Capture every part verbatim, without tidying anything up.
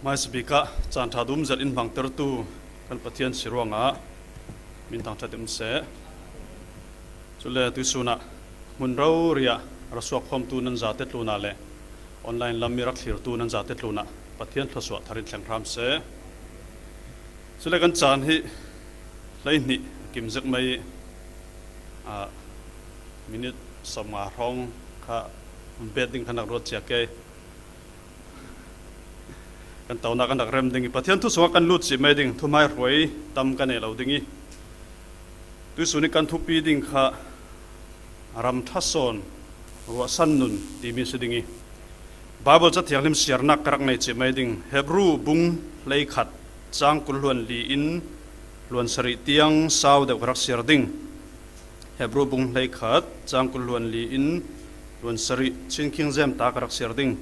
Hmaisa bikah caan ṭha dum zet in hmangtertu kan Pathian si ruangah min thangṭhat in um seh. Cule tuisunah hmun roriah ra suak khawmtu nan zate tlunah le online lam mi rak thlirtu nan zate tlunah Pathian thluasuah thar in thleng hram seh. Cule kan caan hi hleihnih a kim zek mai, ah, minit sawmnga hrawng kha bet ding kan rak ruat cia kei. Kan tonak kan rak rem ding i, Pathian thu sungah kan lut cih mai ding, thuhmaihruai tam kan nei lo ding i, tuisun i kan thupi ding kha ram ṭha sawn ruahsan nun timi si ding i, Bible Ca Thianghlim siarnak ka rak nei cih mai ding, Hebru bung hleikhat cang kul hluan li in hluan sarih tiang sau deuh ka rak siar ding. Hebru bung hleikhat cang kul hluan li in hluan sarih Chin King James ta ka rak siar ding.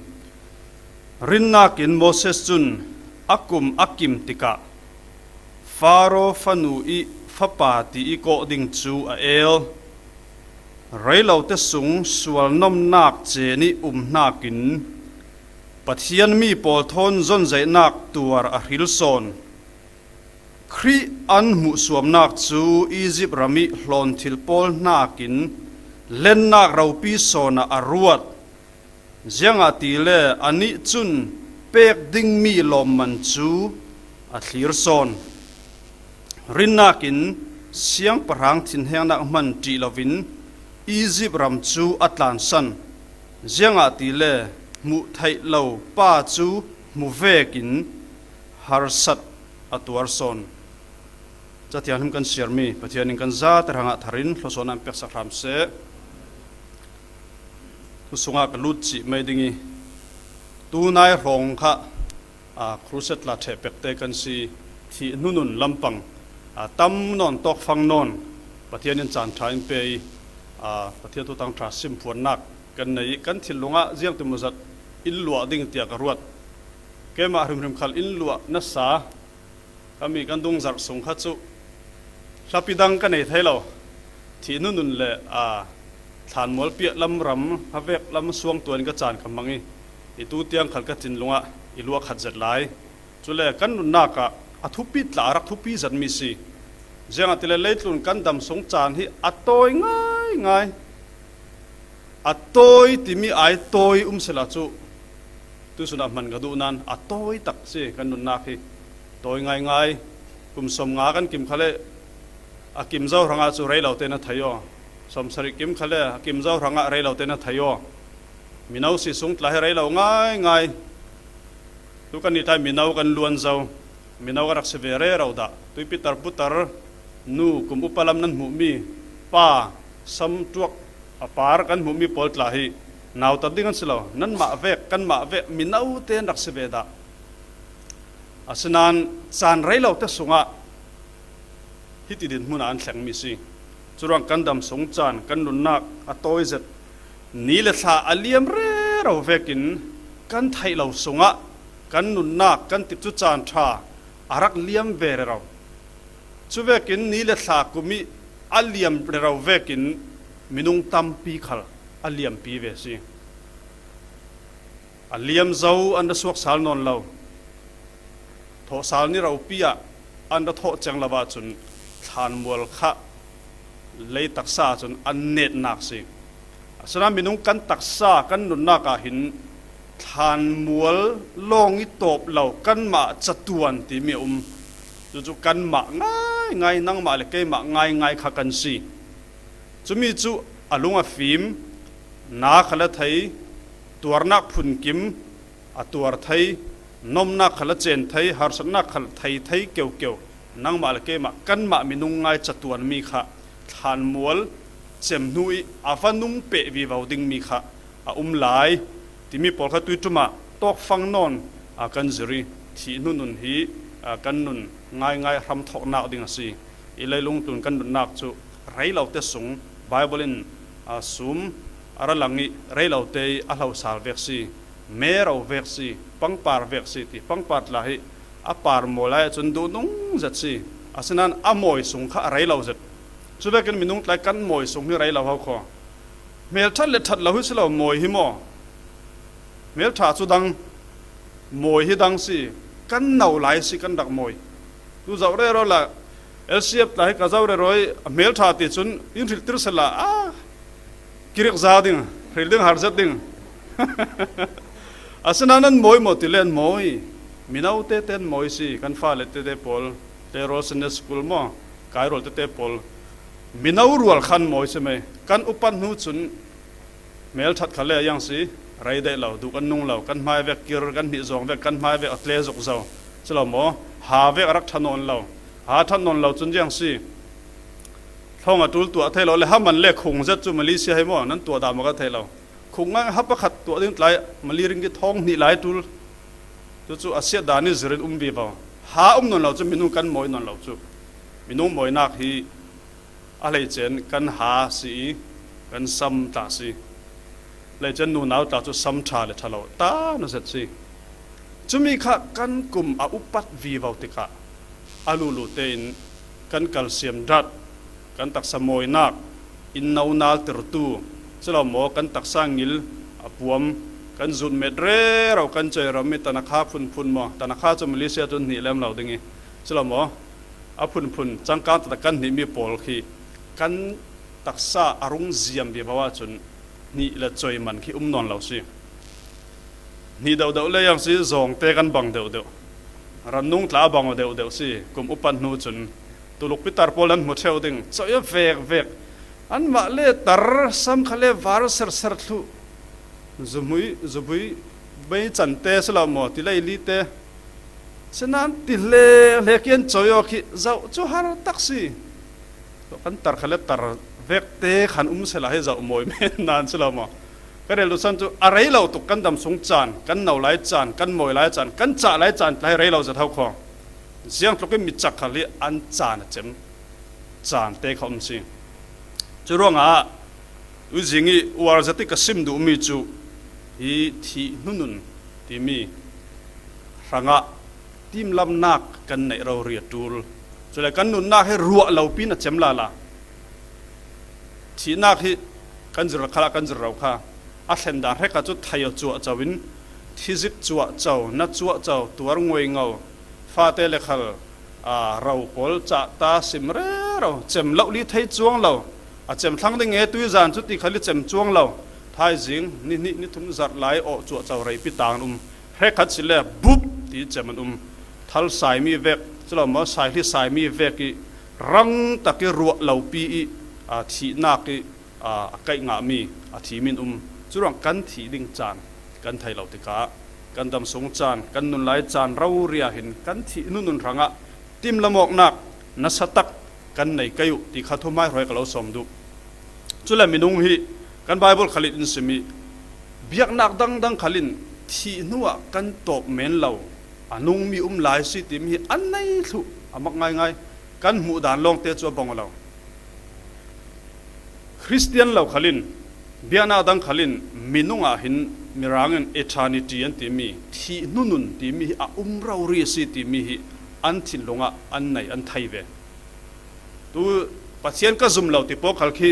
Rinnakin Moses cun a kum a kim tikah Faro fanu i fapa ti i kawh ding cu a el. Reilote sung sualnomnak cen i um hnakin Pathian mi pawl thawn zonzaihnak tuar a hril sawn. Khrih an hmuhsuamnak cu Izipt ram i hlawnthil pawl hnakin lennak ropi sawnah a ruat. Ziangahtile anih cun pek dingmi lawmman cu a thlir sawn. Rinnakin siangpahrang thinhengnak hman ṭih loin Izipt ram cu a tlansan. Ziangahtile hmuh theih lo pa cu hmu vekin harsat a tuar sawn. Ca Thianghlim kan siarmi Pathian in kan zate hrangah thar in thluasuahnak in peksak hram seh. Thu sungah ka lut cih mai ding i, tunai hrawng kha, aa, crusade tla ṭheh pekte kan si, thih hnunun lampang, aa, tam nawn, tawkfang nawn Pathian in caan ṭha in pe i, aa, Pathian thutang ṭha simphuannak kan nei i, kan thinlungah ziangtin maw zat in luah ding tiah ka ruat. Keimah hrimhrim khal in luah nasa, ka mi kan dungzarh sung kha cu hlapi dang ka nei thei lo. Thih hnunun le, aa, thlanmual piah lam ram, khavek lam suangtuan ka caan ka hmang i, i tu tiang khal ka thinlungah i luah khat zet lai. Cule kan nunnak ah a thupi tla, a rak thupi zetmi si. Ziangahtile leitlun kan dam sung caan hi a tawi ngaingai. A tawi timi ai tawi um sehla cu tuisun ah hman ka duh nan a tawi tak si kan nunnak hi. Tawi ngaingai. Kum sawmnga kan kim khale a kim zo hrangah cu rei lo te na thei aw. Sawmsarih kim khale a kim zo hrangah rei lo te na thei aw. Mino si sung tla hi rei lo ngaingai. Tu kan ni tla mino kan luan zo. Mino kan rak si ve rero dah. Tuipi tar pu tar, nu kum upa lam nan hmuhmi, pa samtuak a par kan hmuhmi pawl tla hi nautat ding an si lo. Nanmah vek, kanmah vek mino te an rak si ve dah. Asinain caan rei lo te sungah hiti dinhmun ah an thlengmi si. Curuang kan dam sung caan kan nunnak a tawi zet. Ni le thla a liam rero vekin kan theih lo sungah kan nunnak kan tikcu caan ṭha a rak liam ve rero. Cuvekin ni le thla kum i a liam rero vekin minung tampi khal a liampi ve si. A liam zo an ra suak sal nawn lo. Thawhsal ni ropi ah an ra thawh ceng lo ahcun thlanmual kha lei taksa ahcun an netnak si. Asinain minung kan taksa, kan nunnak ah hin thlanmual lawng i tawp lo, kanmah catuan timi a um. Cucu kanmah ngaingai, nangmah le keimah ngaingai kha kan si. Cumi cu a lung a fim, na khal a thei, tuarnak phunkim, a tuar thei, nomnak khal a cen thei, harsatnak khal thei thei keukeu, nangmah le keimah kanmah minung ngai catuanmi kha thlanmual cem hnu i a va nung peh vivo dingmi kha a um lai timi pawl kha tuiṭum ah tawkfang nawn a kan zir i, thih hnunun hi, a, kan nun ngaingai hramthawknak ding a si. I leilung tlun kan nunnak cu rei lo te sung Bible in, a, sum a ra lang i rei lo te i a hlosal vek si, mero vek si, pangpar vek si ti pangpar tla hi a par mawi lai ahcun duhnung zet si. Asinain a mawi sung kha a rei lo zet. Cuvekin minung tlai kan mawi sung hi rei lo ho kho. Hmel ṭhat le ṭhat lo hi si lo mawi hi maw? Hmel ṭha cu dang, mawi hi dang si. Kan no lai si kan rak mawi. Tu zoh rero la, L C F tla hi ka zoh rero i a hmel ṭha ti cun in hrilhtir sela, a kirik za ding, hril ding har zet ding. Asinain an mawi maw ti le an mawi. Mino tete an mawi si, kan fale tete pawl, Tlerol Sunday School maw, Kairol tete pawl. Mino rual khan mawi si mai. Kan upat hnu cun hmel ṭhat kha le yang si, rei daih lo, duh kan nung lo, kan hmai vek kir, kan hnih zawng vek, kan hmai vek a tle zuk zo. Si lo maw? Ha vek a rak ṭha nawn lo. Ha ṭhat nawn lo cun ziang si. Thlawng a ṭul tuah thei lo le, ha man le khung zet cu Malaysia hi maw, nan tuah dah maw ka thei lo. Khung ngai ha pakhat tuah ding tlai Mali ringgit thawng hnih lai ṭul. Cucu a siat dan i zirin um vivo. Ha um nawn lo cu minung kan mawi nawn lo cu. Minung mawinak hi a hleice in kan ha si i kan sam tla si. Hleice in nunau tla cu sam ṭha le ṭha lo ta na zet si. Cumi kha kan kum a upat vivo tikah a lulu tein kan kalsiam dat, kan taksa mawinak, in no naltirtu, si lo maw, kan taksa ngil a puam, kan zutmet rero, kan cei rero mi tanakha phunphun maw, tanakha cu Malaysia cun hnih lem lo ding i, si lo maw, a phunphun cangkang taktak kan hnihmi pawl khi kan taksa a rung ziam vivo ahcun hnih le cei man khi um nawn lo si. Hnih deuhdeuh le yang si, zawngte kan bang deuhdeuh. Rannung tla a bang deuhdeuh si, kum upat hnu cun tuluk pitar pawl nan hmu ṭheu ding, cei a vekvek. Anmah le tar, sam kha le var serser thluh. Zubui, zubui, bei cante si lo maw, ti lei li te. Sinan ti hle, hle kian cei aw khi zoh cu har tak si. Kan tar kha le tar vek te khan um sela hi zoh mawi men nan si lo maw? Ka rel duhsan cu a rei lo tuk kan dam sung caan, kan no lai caan, kan mawi lai caan, kan cah lai caan tla hi rei lo zet ho kho. Ziang tluk in mi cak khal hi an caan a cem caan te kha um si. Cu ruangah tuzing i uar zet i ka sim duhmi cu hi thih hnunun timi hrangah timlamnak kan neih rori a ṭul. Cule kan nunnak hi ruah lopi in a cem lala. Thihnak hi kan zir khalah kan zir ro kha a thlen dan hrekhat cu thei cuahco in thizik cuahco, na cuahco, tuar nguaingo, fate le khal, aa, ro pawl cah ta sim rero, cem loh li thei cuang lo, a cem thlang ding e tuizan cu ti khal i cem cuang lo, thaizing ni hnih ni thum zarh lai awh cuahco reipi tang an um. Hrekhat si le bup ti cem an um. Thal saimi vek, si lo maw, saihli saimi vek i rang tak i ruah lopi i, aa, thihnak i, aa, a kaih ngahmi a thimi an um. Curuang kan thih ding caan kan thei lo tikah kan dam sung caan, kan nun lai caan rori ah hin kan thih hnunun hrangah timlam awknak nasa tak kan nei kei uh ti kha thuhmaihruai ka lo sawm duh. Cule minung hi kan Baibal khal in in sim i biaknak dangdang khal in thih hnuah kan tawp men lo, a nungmi um lai si timi hi an nei thluh a mak ngaingai. Kan hmuh dan lawngte cu a bang aw lo. Khristian lo khal in, biaknak dang khal in minung ah hin Mirang in eternity an timi, thih hnunun timi hi a um rori a si timi hi an thinlung ah an nei, an thei ve. Tu Pathian ka zum lo ti pawl khal khi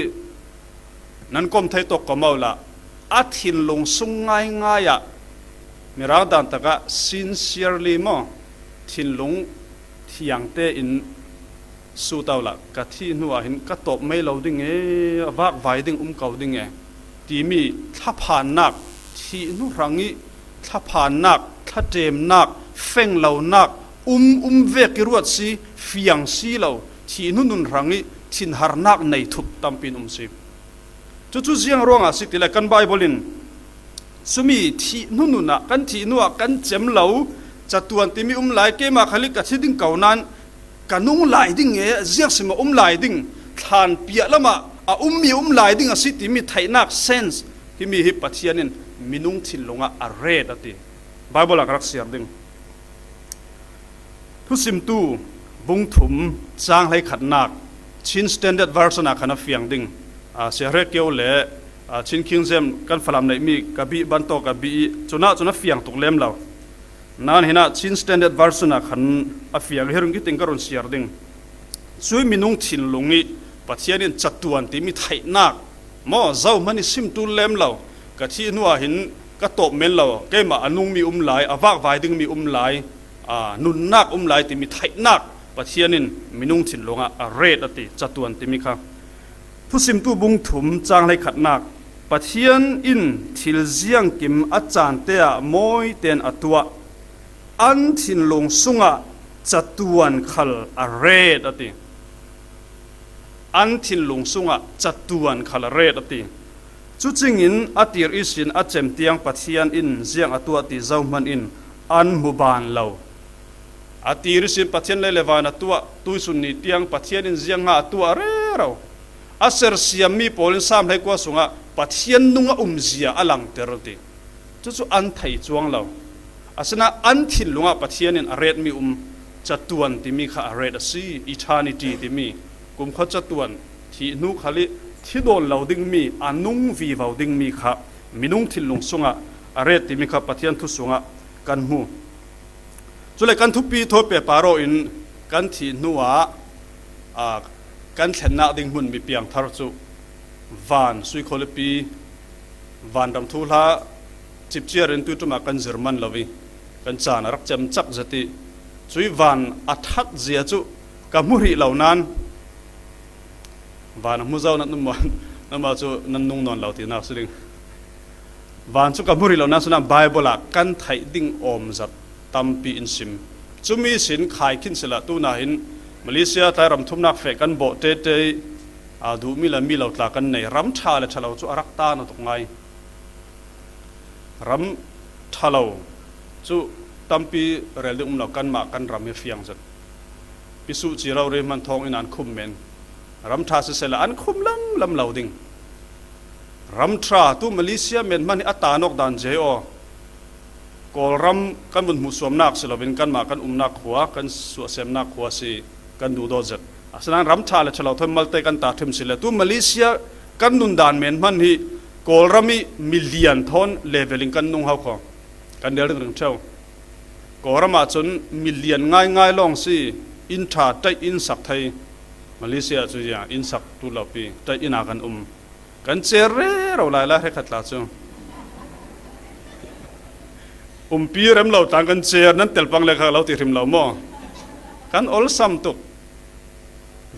nan kom thei tawk ko maw la, a thinlung sung ngaingai ah Mirang dan takah sincerely maw, thinlung thiang tein sut awla ka thih hnuah hin ka tawp mei lo ding e, a vakvai ding um ko ding e timi thlaphannak, thih hnu hrang i thlaphannak, thlaṭemnak, fenglonak, um, um vek i ruat si, fiang si lo, thih hnu nun hrang i thinharnak nei thup tampi in um si. Cucu ziang ruangah si tile kan Baibal in cumi thih hnu nun ah, kan thih hnuah kan cem lo, catuan timi um lai, keimah khal i ka thi ding ko nan ka nung lai ding e, ziak sim a um lai ding, thlan piah lamah a ummi um lai ding a si timi theihnak sense, himi hi Pathian in minung thinlung ah a ret a ti. Baibal ah ka rak siar ding. Thusimtu bung thum cang hleikhatnak Chin Standard Version ah khan a fiang ding. Aa, Sia Hre Kio le, aa, Chin King James kan Falam neihmi ka bih bantuk ka bih i cunah cun a fiang tuk lem lo. Nan hinah Chin Standard Version ah khan a fiang hi rung kiting ka run siar ding. Cui minung thinlung i Pathian in catuan timi theihnak maw, zohman i sim ṭul lem lo, ka thih hnuah hin ka tawp men lo, keimah a nungmi um lai, a vakvai dingmi um lai, a, nunnak um lai timi theihnak Pathian in minung thinlungah a ret a ti, catuan timi kha. Thusimtu bung thum chang hleikhatnak, Pathian in thil ziangkim a chante ah mawi ten a tuah, an thinlung sungah catuan khal a ret a ti. An thinlung sungah catuan khal a ret a ti. Cucingin a tir ihsin a cem tiang Pathian in ziang a tuah ti zohman in an hmu ban lo. A tir ihsin Pathian lei le van a tuah, tuisun ni tiang Pathian in ziang nga a tuah rero. A sersiam mi pawl in Sam hleikua sungah Pathian nunga umzia a langter ti. Cucu an thei cuang lo. Asina an thinlungah Pathian in a ret mi um, catuan timi kha a ret a si, eternity timi, kumkhua catuan, thih hnu khal ih thi dawn lo dingmi, a nung vivo dingmi kha minung thinlung sungah a ret timi kha Pathian thu sungah kan hmu. Cule kan thupi thawi pehpar aw in kan thih hnuah, a, kan thlennak ding hmun mi piangthar cu van sui khawlipi, vanram thuhla cipciar in tuiṭum ah kan zir man lo ih kan caan a rak cem cak zet ih, cuih van a ṭhat zia cu ka hmu hrih lo nain, van a hmu zo nan um maw? Nanmah cu nan nung nawn lo tinak si ding. Van cu ka hmu hrih lo nain, asinain Baibal ah kan theih ding awm zat tampi in sim. Cumi sin khai khin sehla, tunah hin Malaysia tlai ram thumnak feh kan bawh tete ih, aa, duhmi le mi lo tla kan nei. Ram ṭha le ṭha lo cu a rak ta na tuk ngai. Ram ṭha lo cu tampi rel ding um lo, kanmah kan ram hi fiang zet. Pisuh ci rori hman thawng in an khum men. Ram ṭha sisehla an khum lam lam lo ding. Ram ṭha tu Malaysia men hman hi a tan awk dan zia hi aw. Kawlram kan vun hmuhsuamnak si loin kanmah kan umnak khua, kan suahsemnak khua si, kan duhdawt zet. Asinain ram ṭha le ṭha lo thawi malte kan ta ṭhim si le, tu Malaysia kan nundan men hman hi Kawlram ih milian thawn level in kan nung hau kho. Kan rel ringring ṭheu. Kawlram ah cun milian ngaingai lawng si, inn ṭha ṭaih in sak thei. Malaysia ah cu zia inn sak tu lo pi, ṭaih inn ah kan um. Kan cer rero lai lai hrekhat tla cu. Umpi rem lo tlang kan cer, nan telpang le kha lo ti hrim lo maw? Kan olsam tuk.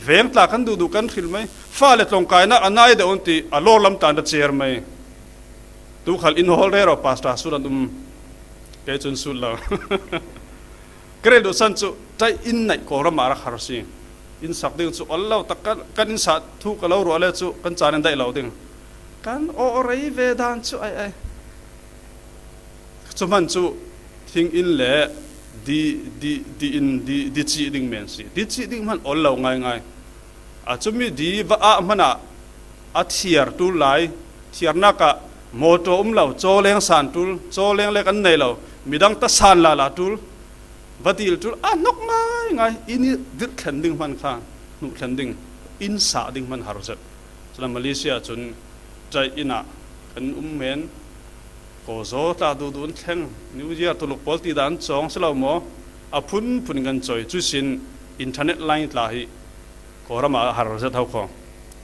Veng tla kan duhduh kan hril mai. Fale tlawngkainak a nai deuh an ti, a lawr lam tlan a cer mai. Tu khal in hawl rero pastor sut an um. Kei cun sut lo. Ka rel duhsan cu ṭaih in naih Kawlram ah rak har si. Inn sak ding cu ol lo tak kan, kan inn sah thu ka lo ruah le cu kan caan in daih lo ding. Kan awh rei ve dan cu ai ai. Cu hman cu thing in le di, di, di in, di, di cih ding men si. Di cih ding hman ol lo ngaingai. A cumi di va ah hmanah a thiar ṭul lai, thiarnak ah mawtaw um lo, cawleng san ṭul, cawleng le kan nei lo, midang tasan lala ṭul, va dil ṭul, a hnok ngaingai, inn ih dirh thlen ding hman kha hnuh thlen ding, inn sah ding hman har zet. Cule Malaysia cun ṭaih inn ah kan um men, kawzaw tla duhduh an thleng, New Year tuluk pawl ti dah an cawng si lo maw? A phunphun in kan cawi, cuihsin internet line tla hi Kawlram ah a har zet ho kho.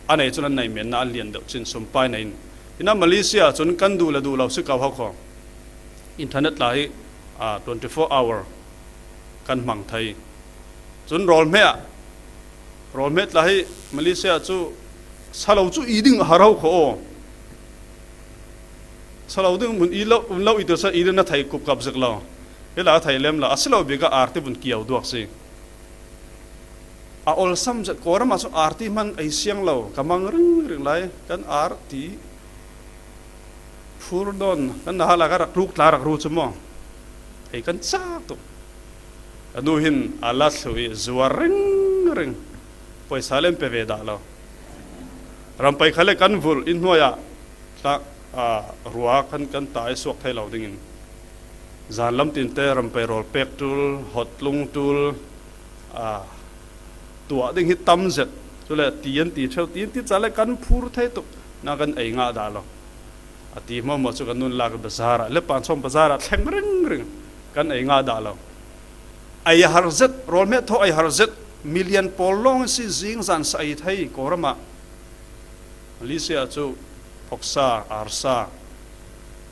A nei cun an nei menna an lian deuh cin sumpai nei in. Hinah Malaysia ah cun kan duh le duh lo si ko ho kho. Internet tla hi, aa, twenty four hour kan hmang thei. Cun rawlhmeh ah, rawlhmeh tla hi Malaysia ah cu salo cu i ding a har ho kho aw. Salo ding mun i lo, um lo i tirsa i ding na thei kupkap zik lo. Hi la a thei lem lo. A si lo bik ah arti vun kio duak si. A olsam zet, Kawlram ah cu arti hman ei siang lo, ka mang ringring lai, kan arti phur dawn, kan na hala ka rak ruk tla rak ru cu maw? Ei kan cak tuk. Ka nu hin a lat thlu ih zuar ringring, poisa le an pe ve dah lo. Rampai kha le kan vulh inn hnuai ah tla, aa, rua kan, kan ta ih suak thei lo dingin. Zanlam tinte rampai rawl pek ṭul, hot tlung ṭul, aa, tuah ding hi tam zet. Cule ti an ti ṭheu, ti an ti ca le kan phur thei tuk. Na kan ei ngah dah lo. A ti hmuahhmuah cu kan nun lak bazar ah, le pan chawm bazar ah thleng ringring. Kan ei ngah dah lo. Ei har zet, rawlhmeh thaw ei har zet, milian pawl lawng si zing zan sa ei thei Kawlram ah. Malaysia cu phoksa, arsa,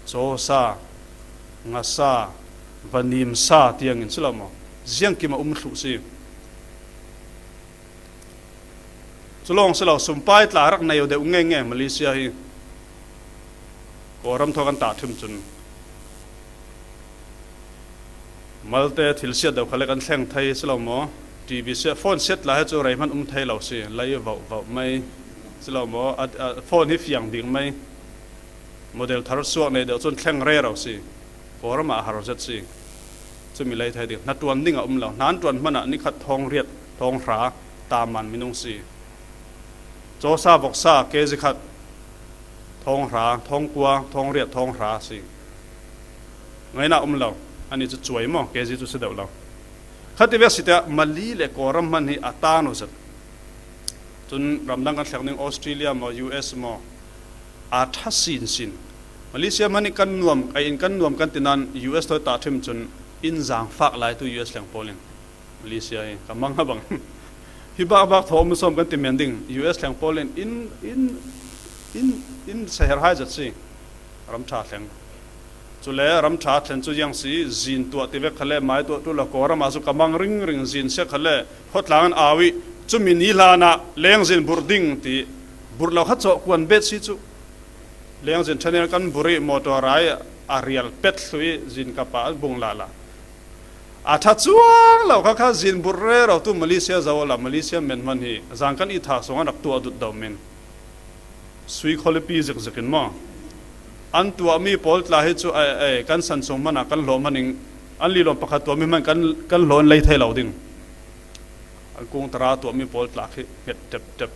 cawsa, ngasa, vanimsa tiangin si lo maw? Ziangkim a um thluh si. Cu lawng si lo, sumpai tla rak nei deuh nge nge Malaysia hi. Kawlram thaw kan tah thim cun malte thil siat deuh khal le kan thleng thei si lo maw? T V siat, phone siat tla hi cu rei hman um thei lo si. Lei vauh vauh mai si lo maw? A, a, phone hi fiang ding mai. Model thar suak nei deuh cun thleng rero si. Kawlram ah har zet si. Cumi lei thei ding. Hnaṭuan ding a um lo. Hnaṭuan hmanh ah nikhat thawng riat, thawng hra, taman minung si. Cawsa voksa, K G khat, thawng hra, thawng kua, thawng riat, thawng hra si. Ngaihnak um lo. Ani cu cuai maw? K G cu si deuh lo. Kha tivek si tiah Mali le Kawlram hmanh hi a tan aw zet. Cun ramdang kan thleng ding Australia maw, U S maw, aa ṭha sinsin. Malaysia hmanh hi kan nuam, ei in kan nuam kan ti nain U S thaw tah thim cun inn zaang fak lai tu U S thleng pawl in. Malaysia hi ka mang a bang. Hi bak bak thaw um sawm kan ti men ding. U S thleng pawl in inn, inn, inn, inn seher hai zet si. Ram ṭha thleng. Cule ram ṭha thlen cu ziang si, zin tuah tivek khal le, mai tuah tu lo, Kawlram ah cu ka mang ringring, zin siak khal le, khuatlang an au i, cumi ni hlan ah lengzin burh ding ti, burh lo kha cawh kuan bet si cu. Lengzin ṭhaner kan burh i, motor ai a rial pet thlu i, zin kap ah an bung lala. A ṭha cuang lo kha kha zin burh rero tu Malaysia zo la, Malaysia men hman hi, zan kan i tha sung an rak tuah dut do men. Sui khualipi zikzik in maw? An tuahmi pawl tla hi cu, ei, ei, kan san sung hmanh ah kan hlawh hmanh in, an lilawn pakhat tuahmi hmanh kan, kan hlawh in lei thei lo ding. An kung tara tuahmi pawl tla khi hnget teptep.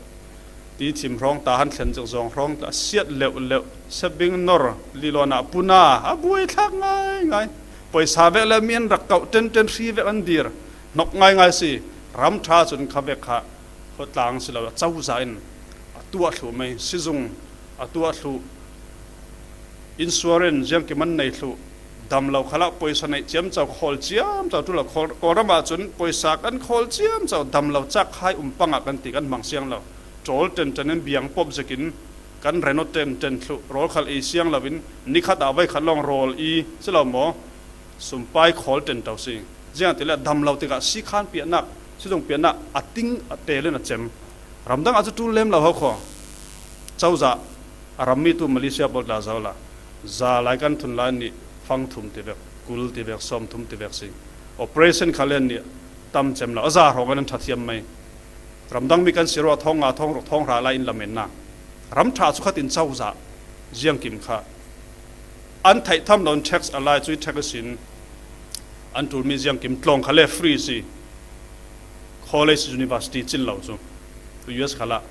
Ti thim hrawng ta han thlen zik zawng hrawng ta siat leuh leuh. Sebing nor lilawn ah puna a buai thlak ngaingai. Poisa vek le mi an rak kauh tenten hri vek an dir. Hnok ngaingai si. Ram ṭha cun kha vek kha. Khuatlang si lo, a cozah in a tuah thluh mai, sizung a tuah thluh, insurance ziangkim an nei thluh, dam lo khalah poisa neih ciamco, khawl ciamco tu lo, khawl, Kawlram ah cun poisa kan khawl ciamco, dam lo cak khai um pangah kan ti kan hmang siang lo. Ṭawl ṭenṭen in biang pop zekin kan reno ṭenṭen thluh, rawl khal ei siang loin nikhat ah voikhat lawng rawl i si lo maw? Sumpai khawl ṭenṭo si. Ziangahtile dam lo tikah si khan piahnak, sizung piahnak a ting a tel in a cem. Ramdang ah cu ṭul lem lo ho kho. Cozah a rammi tu Malaysia pawl tla zo la. Za lai kan thun lai nih fang thum tivek, kul tivek, sawm thum tivek si. Operation khal le nih tam cem lo. A za hrawng an ṭha thiam mai. Ramdangmi kan si ruah thawng nga, thawng ruk, thawng hra lai in lamennak. Ram ṭha cu khatin cozah ziangkim kha an theih tham lo in tax a lai cu i tax sin an ṭulmi ziangkim tlawng kha le free si. College, university cin lo cu U S khalah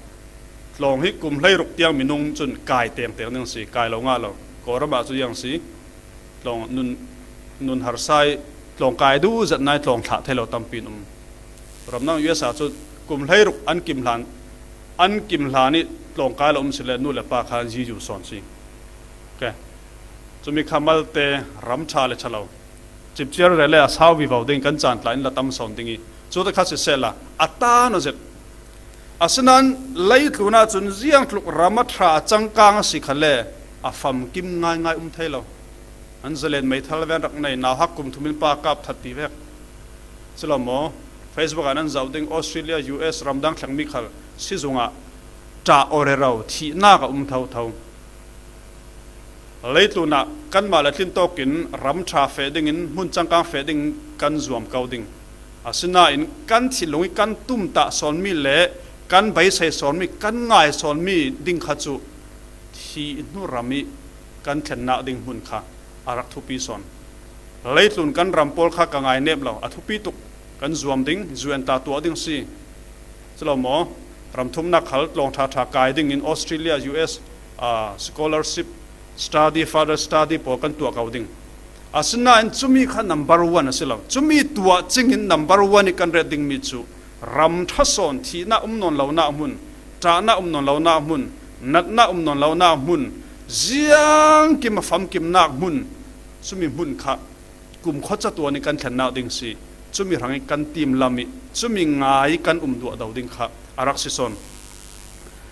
tlawng hi kum hleiruk tiang minung cun kai tengteng ding si, kai lo ngah lo. Kawlram ah cu ziang si. Tlawng nun, nun harsa i tlawng kai duh zat nai tlawng thlah thei lo tampi an um. Ramdang U S ah cu kum hleiruk an kim hlan, an kim hlan i tlawng kai lo um si le nu le pa kha an zizu sawn si. Okay. Cumi kha malte ram ṭha le ṭha lo. Cipciar rel le a sau vivo ding kan caan tla in la tam sawn ding i. Cu te kha sisehla a tan aw zet. Asinain leitlun ah cun ziangtluk ram a ṭha a cangkang a si kha le a famkim ngaingai um thei lo. An zalen meithal ven rak nei, nauhak kum thum in pa kap that ti vek. Si lo maw? Facebook ah nan zoh ding, Australia, U S ramdang thlengmi khal sizung ah ṭah aw rero, thihnak a um thotho. Leitlun ah kanmah le tlin tawkin ram ṭha feh dingin, hmun cangkang feh dingin kan zuam ko ding. Asinain kan thinlung i kan tumtah sawnmi le kan beisei sawnmi, kan ngai sawnmi ding kha cu thih hnu ram i kan thlennak ding hmun kha a rak thupi sawn. Leitlun kan ram pawl kha ka ngai nep lo, a thupi tuk kan zuam ding, U N ta tuah ding si. Si lo maw? Ramthumnak khal tlawng ṭha ṭha kai dingin Australia, U S, ah, scholarship, study, further study pawl kan tuah ko ding. Asinain cumi kha number one a si lo. Cumi tuah cingin number one i kan ret dingmi cu ram ṭha sawn, thihnak um nawn lonak hmun, ṭahnak um nawn lonak hmun, natnak um nawn lonak hmun, ziangkim a famkimnak hmun, cumi hmun kha kumkhua catuan i kan thlennak ding si. Cumi hrang i kan timlam i cumi ngai i kan um duah do ding kha a rak si sawn.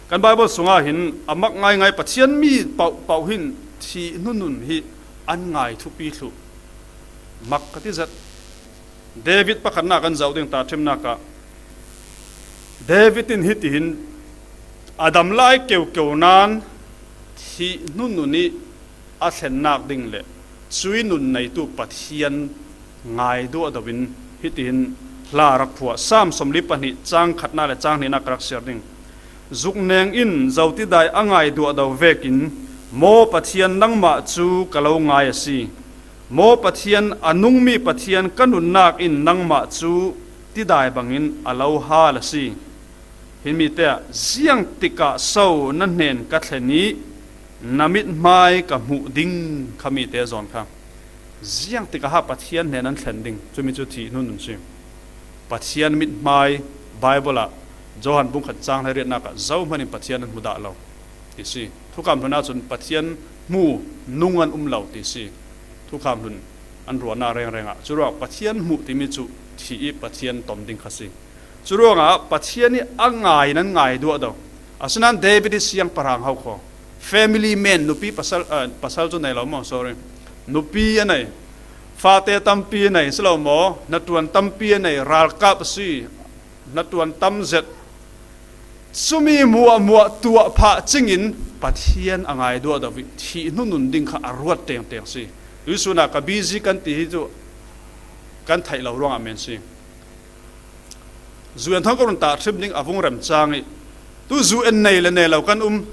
Kan Bible sungah hin a mak ngaingai Pathian mi paohpaoh hin thih hnunun hi an ngai thupi thluh. Mak ka ti zat. David pakhatna kan zoh ding tahṭhimnak ah, David in hitihin a dam lai keukeu nan thih hnunun ih a thlennak ding le cuih nun neitu Pathian ngai duahdo in hitihin hla a rak phuah. Sam sawmli pahnih cang khatna le cang hnihna ka rak siar ding. Zukneng in zotidai a ngai duahdo vekin, maw Pathian, nangmah cu ka lo ngai a si. Maw Pathian, a nungmi Pathian, ka nunnak in nangmah cu tidai bangin a lo hal a si. Himi te ah, ziang tikah so na hnen ka thlen ih na mithmai ka hmuh ding, khami te zawn kha. Ziang tikah ha Pathian hnen an thlen ding, cumi cu thih hnunun si. Pathian mithmai Baibal ah Johan bung khat cang hleiriatnak ah zohman in Pathian an hmu dah lo ti si. Thukham hlun ahcun Pathian hmu nung an um lo ti si. Thukham hlun an ruahnak rengreng ah curuangah Pathian hmuh timi cu thih ih Pathian ton ding kha si. Curuangah Pathian ih a ngai nan ngai duahdo. Asinain David ih siangpahrang ho kho. Family man, nupi pasal, ah, pasal cu nei lo maw? Sorry. Nupi a nei. Fate tampi a nei si lo maw? Hnaṭuan tampi a nei, ralkap a si. Hnaṭuan tam zet. Cumi hmuahhmuah tuah phah cingin Pathian a ngai duahdo ih thih hnunun ding kha a ruat tengteng si. Tuihsun ah ka busy kan ti hi cu kan theih lo ruangah men si. Zu en thawng ka run tahṭhim ding a vung rem cang ih, tu zu en nei le nei lo kan um.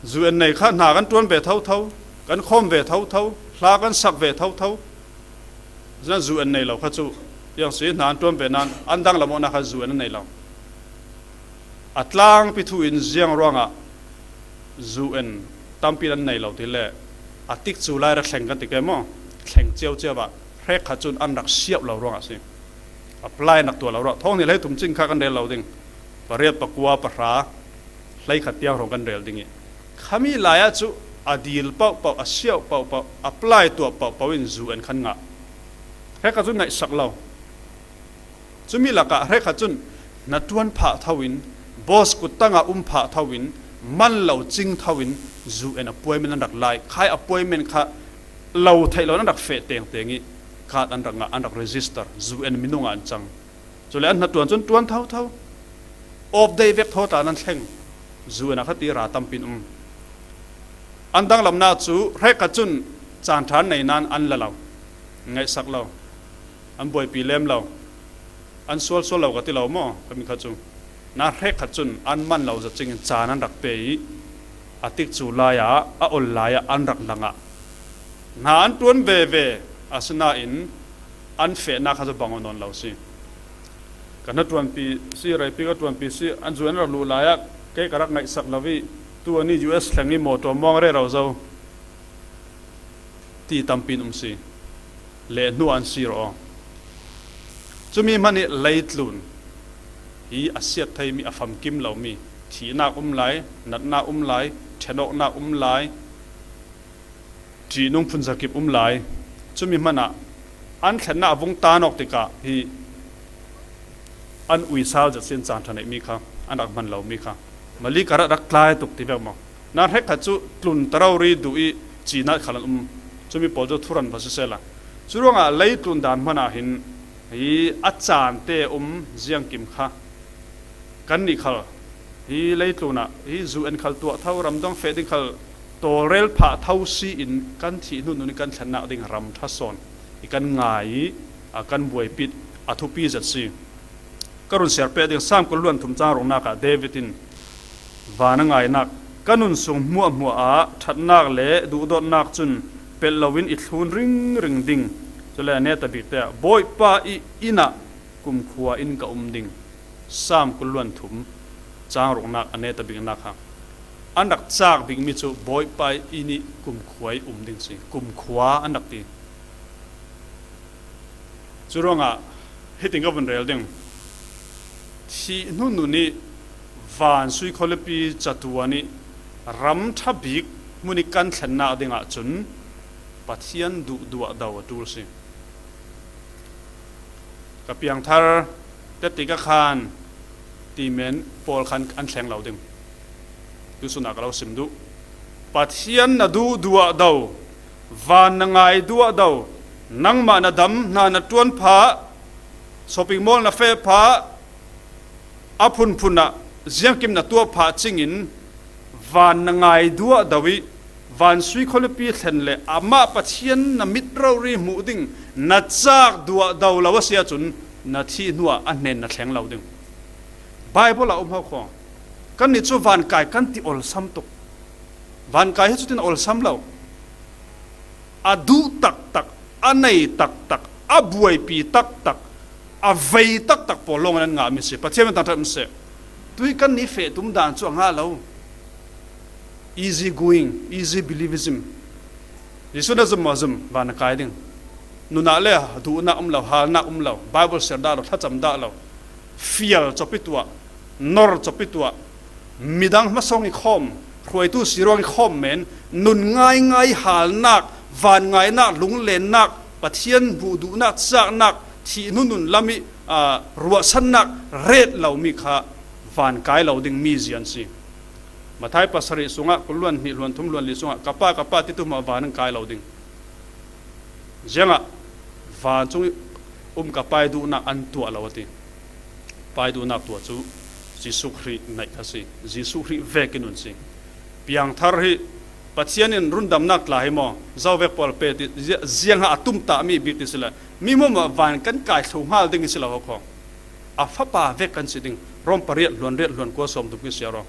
Zu en nei kha hna kan ṭuan ve thotho, kan khawm ve thotho, hla kan sak ve thotho. Zan zu en nei lo kha cu tiang si, hna an ṭuan ve nain an danglam awknak kha zu en an nei lo. A tlangpi thu in ziang ruangah zu en tampi an nei lo ti le, a tikcu lai rak thleng kan ti ke maw? Thleng cio cio ah hrekkhat cun an rak siauh lo ruangah a si. Apply nak tuah lo ruah. Thawng hnih hlei thum cing kha kan rel lo ding. Pariat, pakua, pahra, hleikhat tiang hrawng kan rel ding ih, khami lai ah cu a dil paohpaoh, a siauh paohpaoh, apply tuah paohpaoh in zu en khan ngah. Hrekkhat cun ngaihsak lo. Cumi lakah hrekkhat cun hnaṭuan phah tho in, boss kuttang ah um phah tho in, man lo cing tho in, zu en appointment an rak lai. Khai appointment kha lo theih lo in an rak feh tengteng ih, card an rak ngah, an rak register, zu en minung ah an cang. Cule an hnaṭuan cun ṭuan thotho. Off day vek thawta nan thleng. Zu en ah kha ti ra tampi in um. An danglamnak cu hrekkhat cun caan ṭha an nei nain an la lo. Ngaihsak lo. An buaipi lem lo. An sual sual lo ka ti lo maw? Khami kha cu. Nain hrekkhat cun an man lo zat cingin caan an rak pe ih, a tikcu lai ah, a ol lai ah an rak la ngah. Hna an ṭuan veve, asinain an fehnak kha cu bang aw nawn lo si. Ka hnaṭuanpi si, reipi ka ṭuanpi si, an zu an rak luh lai ah kei ka rak ngaihsak lo ih, tu anih U S thleng ih mawṭaw muang rero zo ti tampi in um si. Leh hnu an si rawh aw. Cumi hmanh ih leitlun hi a siat theimi, a famkim lomi, thihnak um lai, natnak um lai, ṭhenawknak um lai, ṭihnung phunzakip um lai. Cumi hmanh ah an thlennak a vung tan awk tikah hi an uisal zet sin caan ṭha neihmi kha, an rak hman lomi kha, mali ka rak rak tlai tuk ti vek maw? Nain hrekkhat cu tlun tarori duh ih cinat khal an um. Cumi pawl cu thuran va sisehla, curuangah leitlun dan hmanh ah hin hi a caan te um ziangkim kha kannih khal hi leitlun ah hi zu en khal tuah tho, ramdang feh ding khal tawlrel phah tho si in kan thih hnu nun ih kan thlennak ding ram ṭha sawn ih kan ngai ih a kan buaipih a thupi zet si. Ka run siar peh ding, Sam kul hluan thum cang ruknak ah David in van a ngainak, ka nun sung hmuahhmuah ah ṭhatnak le duhdawtnak cun pelh loin i thlun ringring ding. Cule a neta bik te ah, Bawipa ih inn ah kumkhua in ka um ding. Sam kul hluan thum cang ruknak a neta biknak kha an rak cak bikmi cu Bawipa ih inn ih kumkhua ih um ding si. Kumkhua an rak ti. Curuangah hitin ka vun rel ding. Thih hnu nun ih van sui khualipi catuan ih ram ṭha bik hmun ih kan thlennak dingah cun Pathian duhduah do a ṭul si. Ka piangthar, teti ka khan ti men pawl khan an thleng lo ding. Tusun ah ka lo sim duh. Pathian na duhduah do, van na ngai duah do, Nangmah na dam, hna na ṭuan phah, shopping mall na feh phah, a phunphun ah ziangkim na tuah phah cingin van na ngai duah do ih, van sui khualipi thlen le amah Pathian na mit rori hmuh ding na cak duah do lo a si ahcun na thih hnuah a hnen na thleng lo ding. Baibal ah um hau kho. Kannih cu van kai kan ti olsam tuk. Van kai hi cutin a olsam lo. A duh taktak, a nei taktak, a buaipi taktak, a vei taktak pawl lawngin an ngahmi si. Pathian min thangṭhat um seh. Tui kannih feh tum dan cu a ngah lo. Easy going, easy believism. Jesuh na zum maw zum, van na kai ding. Nunah le duhnak um lo, halnak um lo, Baibal siar dah lo, thlacam dah lo, fial cawpi tuah, nor cawpi tuah, midang hmasawng i khawm, hruaitu si ruang i khawm men, nun ngaingai halnak, vanngaihnak, lunglennak, Pathian hmuh duhnak, caknak, thih hnu nun lam i, aa, ruahsannak ret lomi kha van kai lo ding mi zian si. Matthai pasarih sungah, kul hluan hnih, hluan thum, hluan li sungah, "Ka Pa, ka Pa," titu hmanh van an kai lo ding. Ziangah van cung i um ka Pa i duhnak an tuah lo a ti. Pa i duhnak tuah cu Jesuh Khrih naih kha si. Jesuh Khrih vekin nun si. Piangthar hi Pathian in rundamnak tla hi maw, zo vek pawl pe ti, zia-, ziangah a tumtahmi bik ti si le, mi hmuahhmuah van kan kai thluh hngal ding i si lo ho kho. A fapa vek kan si ding. Rom pariat hluan riat hluan kua sawm tum khi siar aw.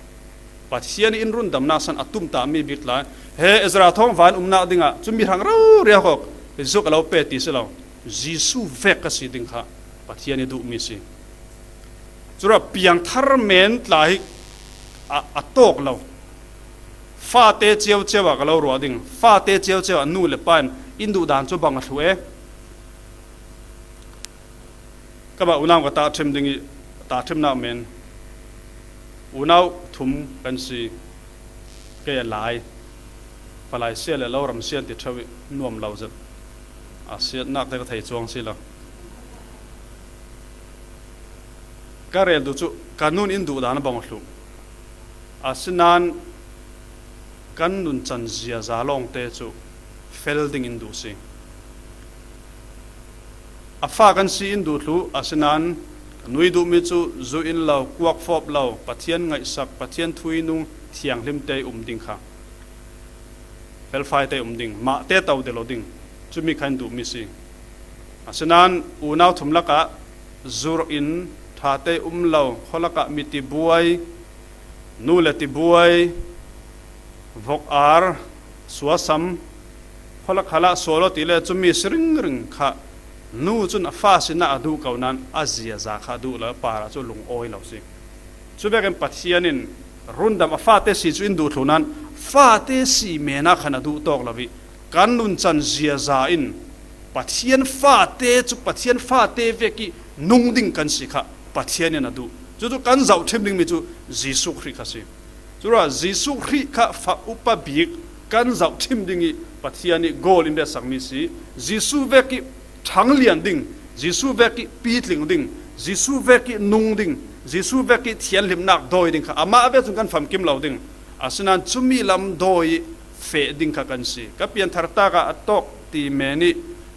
Pathian in rundamnak san a tumtahmi bik tla, he Ezra thawng van umnak dingah cumi hrang rori a hawk, Jesuh ka lo pe ti si lo. Jesuh vek ka si ding kha Pathian i duhmi si. Cura piangthar men tla hi a, a tawk lo. Fate cio cio ah ka lo ruah ding. Fate cio cio ah nu le pa in in duh dan cu bang a thluh e. Ka mah unau ka tahṭhim ding i tahṭhimnak men unau thum kan si. Kei a lai, palai sia le lo ram sia an ti ṭheu i nuam lo zet. A siatnak te ka thei cuang si lo. Ka rel duh cu ka nun in duh dan a bang a thluh. Asinain kan nuncan ziaza lawngte cu fel ding in duh si. A fa kan si in duh thluh, asinain ka nu i duhmi cu zu in lo, kuak fawp lo, Pathian ngaihsak, Pathian thu i nung thianghlim te i um ding kha. Felfai te i um ding, mah te to delo ding, cumi kha in duhmi si. Asinain unau thum lakah zur in ṭha te i um lo, khualakah mi tibuai, nu le tibuai, vok ar, suasam, khualak khalah sual aw ti le cumi si ringring kha nu cun a fa sinah a duh ko nain a ziaza kha a duh lo, a parah cu lungawi lo si. Cu vekin Pathian in rundam a fate si cu in duh thluh nain fate si men ah khan a duh tawk lo i kan nuncan ziaza in Pathian fate cu Pathian fate vek i nung ding kan si kha Pathian in a duh. Cucu kan zohṭhim dingmi cu Jesuh Khrih kha si. Cura Jesuh Khrih kha fa upa bik kan zohṭhim ding i Pathian i goal in retsakmi si. Jesuh vek i ṭhanglian ding, Jesuh vek i pitling ding, Jesuh vek i nung ding, Jesuh vek i thianhlimnak dawi ding kha amah vek cun kan famkim lo ding. Asinain cumi lam dawi i feh ding kha kan si. Ka pianthar tak ah a tawk ti men i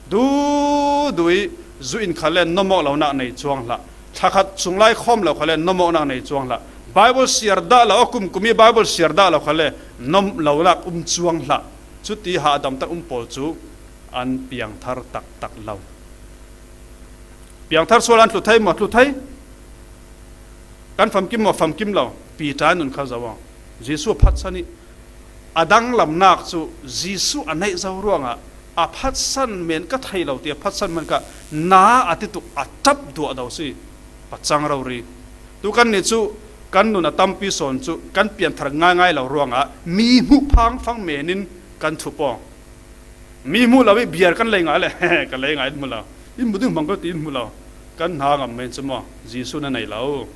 duh duh i zu in kha le nomawk lonak nei cuang hlah. Thlakhat sunglai khawm lo kha le nomawknak nei cuang hlah. Baibal siar dah lo, a kumkum i Baibal siar dah lo kha le nom lonak um cuang hlah. Cuti hahdam tak um pawl cu an piangthar taktak lo. Piangthar sual an tlu thei maw? Tlu thei. Kan famkim maw? Famkim lo. Piter nun kha zoh aw. Jesuh a phatsan i a danglamnak cu Jesuh a neih zo ruangah a phatsan men ka thei lo ti a phatsan man kha na a ti tuk a ṭap duah do si. Pacang rori. Tu kannih cu kan nun a tampi sawn cu kan pianthar ngaingai lo ruangah mi hmuh phangfang men in kan thup aw. Mi hmuh lo i biar kan lei ngai le, ka lei ngai in hmu lo. In hmu ding hmang ko ti in hmu lo. Kan hna ngam men cu maw? Jesuh na nei lo.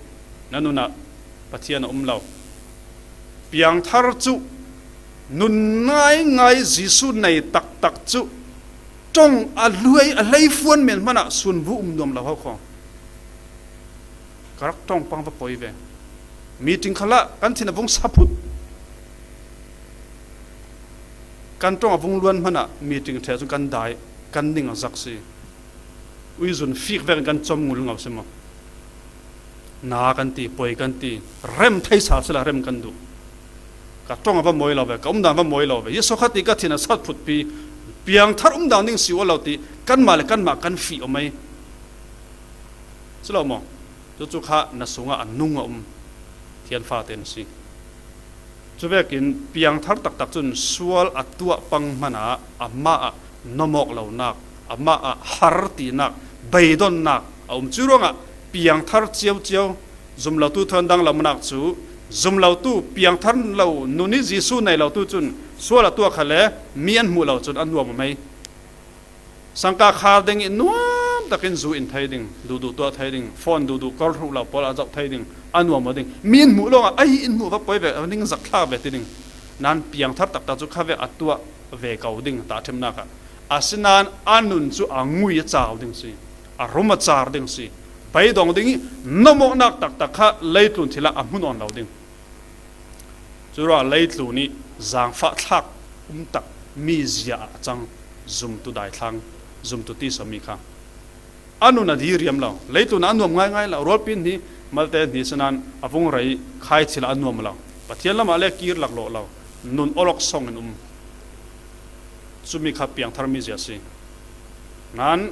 Na nun ah Pathian a um lo. Piangthar cu nun ngaingai Jesuh nei taktak cu ṭong a luai a hlei fuan men hmanh ah sunvu um nuam lo ho kho. Ka rak ṭong pang va poi ve. Meeting khalah kan thin a vung saphut. Kan ṭong a vung luan hmanh ah meeting ṭheh cun kan dai. kan ning a zak si. Uizun fik vekin kan com ngul ngau si maw? Na kan ti, poi kan ti, rem thei sal sila rem kan duh. Ka ṭong a va mawi lo ve, ka umdan va mawi lo ve. Yesu Khati ka thin a sat phutpi, piangthar umdan ding si aw lo ti, kanmah le kanmah kan fih aw mai. Si lo maw? Cucu kha na sungah a nung a um Pathian fate na si. Cuvekin piangthar taktak cun sual a tuah pang hmanah amah ah nawmawk lonak, amah ah har tinak, beidonnak a um. Cuih ruangah piangthar ciauciau, zum lotu thawn dang lo manak cu, zum lotu piangthar lo nun ih Jesuh nei lotu cun sual a tuah khal le mi an hmuh lo cun an nuam a mei. Sangka khar ding ih nuam takin zu in thei ding, duhduh tuah thei ding, phone duhduh kor hruh lo pawl a zoh thei ding, a nuam aw ding. Mi in hmuh lawngah, "Ai, in hmuh va poi ve, a ning zakthlak ve," ti ding. Nan piangthar taktak cu kha vek a tuah ve ko ding, tahṭhimnak ah. Asinain a nun cu a ngui a cau ding si, a rum a car ding si, beidong ding ih, nawmawknak taktak kha leitlun thil ah a hmu nawn lo ding. Curuah leitlun ih zaangfah thlak um tak mizia ah a cang, zumtu daithlang, zumtu tisa mi kha. A nun a diriam lo, leitlun ah a nuam ngaingai lo, rualpi hni, malte hni sinain a vung rei khai thil ah a nuam lo, Pathian lamah le kir laklawh lo, nun awlok song in um. Cumi kha piangthar mizia si. Nan,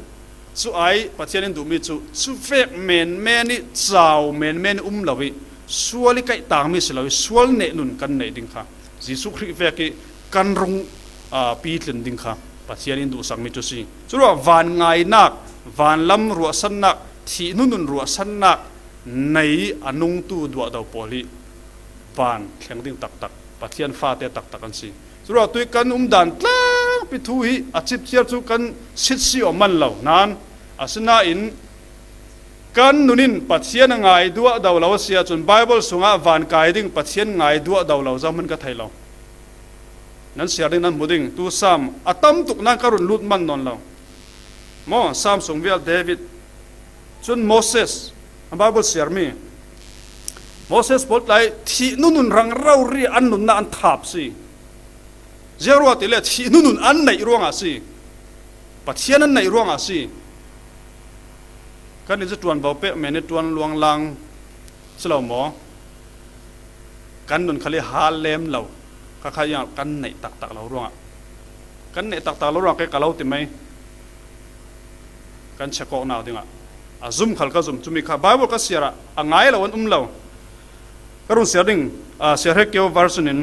cu ai Pathian in duhmi cu, cuvek menmen ih, cau menmen ih um lo ih, sual ih kaihtakmi si lo ih, sual neh nun kan neih ding kha, Jesuh Khrih vek ih kan rung, aa, pitlin ding kha Pathian in duhsakmi cu si. Curuah van ngainak, vanlam ruahsannak, thih hnunun ruahsannak nei a nungtu duahdo pawl hi van thleng ding taktak, Pathian fate taktak an si. Curuah tuih kan umdan tlangpi thu hi a cipciar cu kan sitsi aw man lo nan, asinain kan nun in Pathian a ngai duahdo lo a si ahcun Baibal sungah van kai ding Pathian ngai duahdo lo zohman ka thei lo. Nan siar ding nan hmu ding, tu Sam a tam tuk nan ka run lut man nawn lo. Maw, Sam sung vial David, cun Moses, a Baibal siarmi Moses pawl tlai thih nunun rang rori an nunnak an thap si. Ziaruah tile thih nunun an neih ruangah si. Pathian an neih ruangah si. Kan i cu ṭuanvo pek men i ṭuan luanglang si lo maw? Kan nun khal i hal lem lo, kha kha iang kan neih taktak lo ruangah, kan neih taktak lo ruangah kei ka lo ti mai. Kan check awknak dingah a zum khal ka zum, cumi kha Baibal ka siarah a ngai lo an um lo. Ka run siar ding, aa, siar he keu version in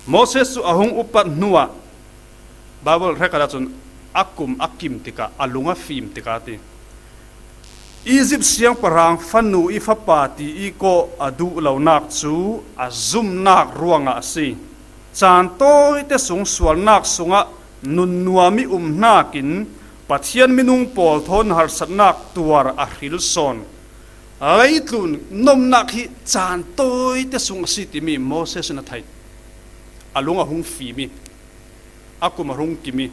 Moses cu a hung upat hnuah Baibal hrekkhat ahcun a kum a kim tikah a lung a fim tikah a ti. Izipt siangpahrang fanu ih fapa ti ih kawh a duh lonak cu a zumnak ruangah a si. Caan tawite sung sualnak sungah nunnuam ih um hnakin Pathian minung pawl thawn harsatnak tuar a hril sawn. Leitlun nomnak hi caan tawite sung a si timi Moses in a theih. A lung a hung fim ih, a kum a hung kim ih,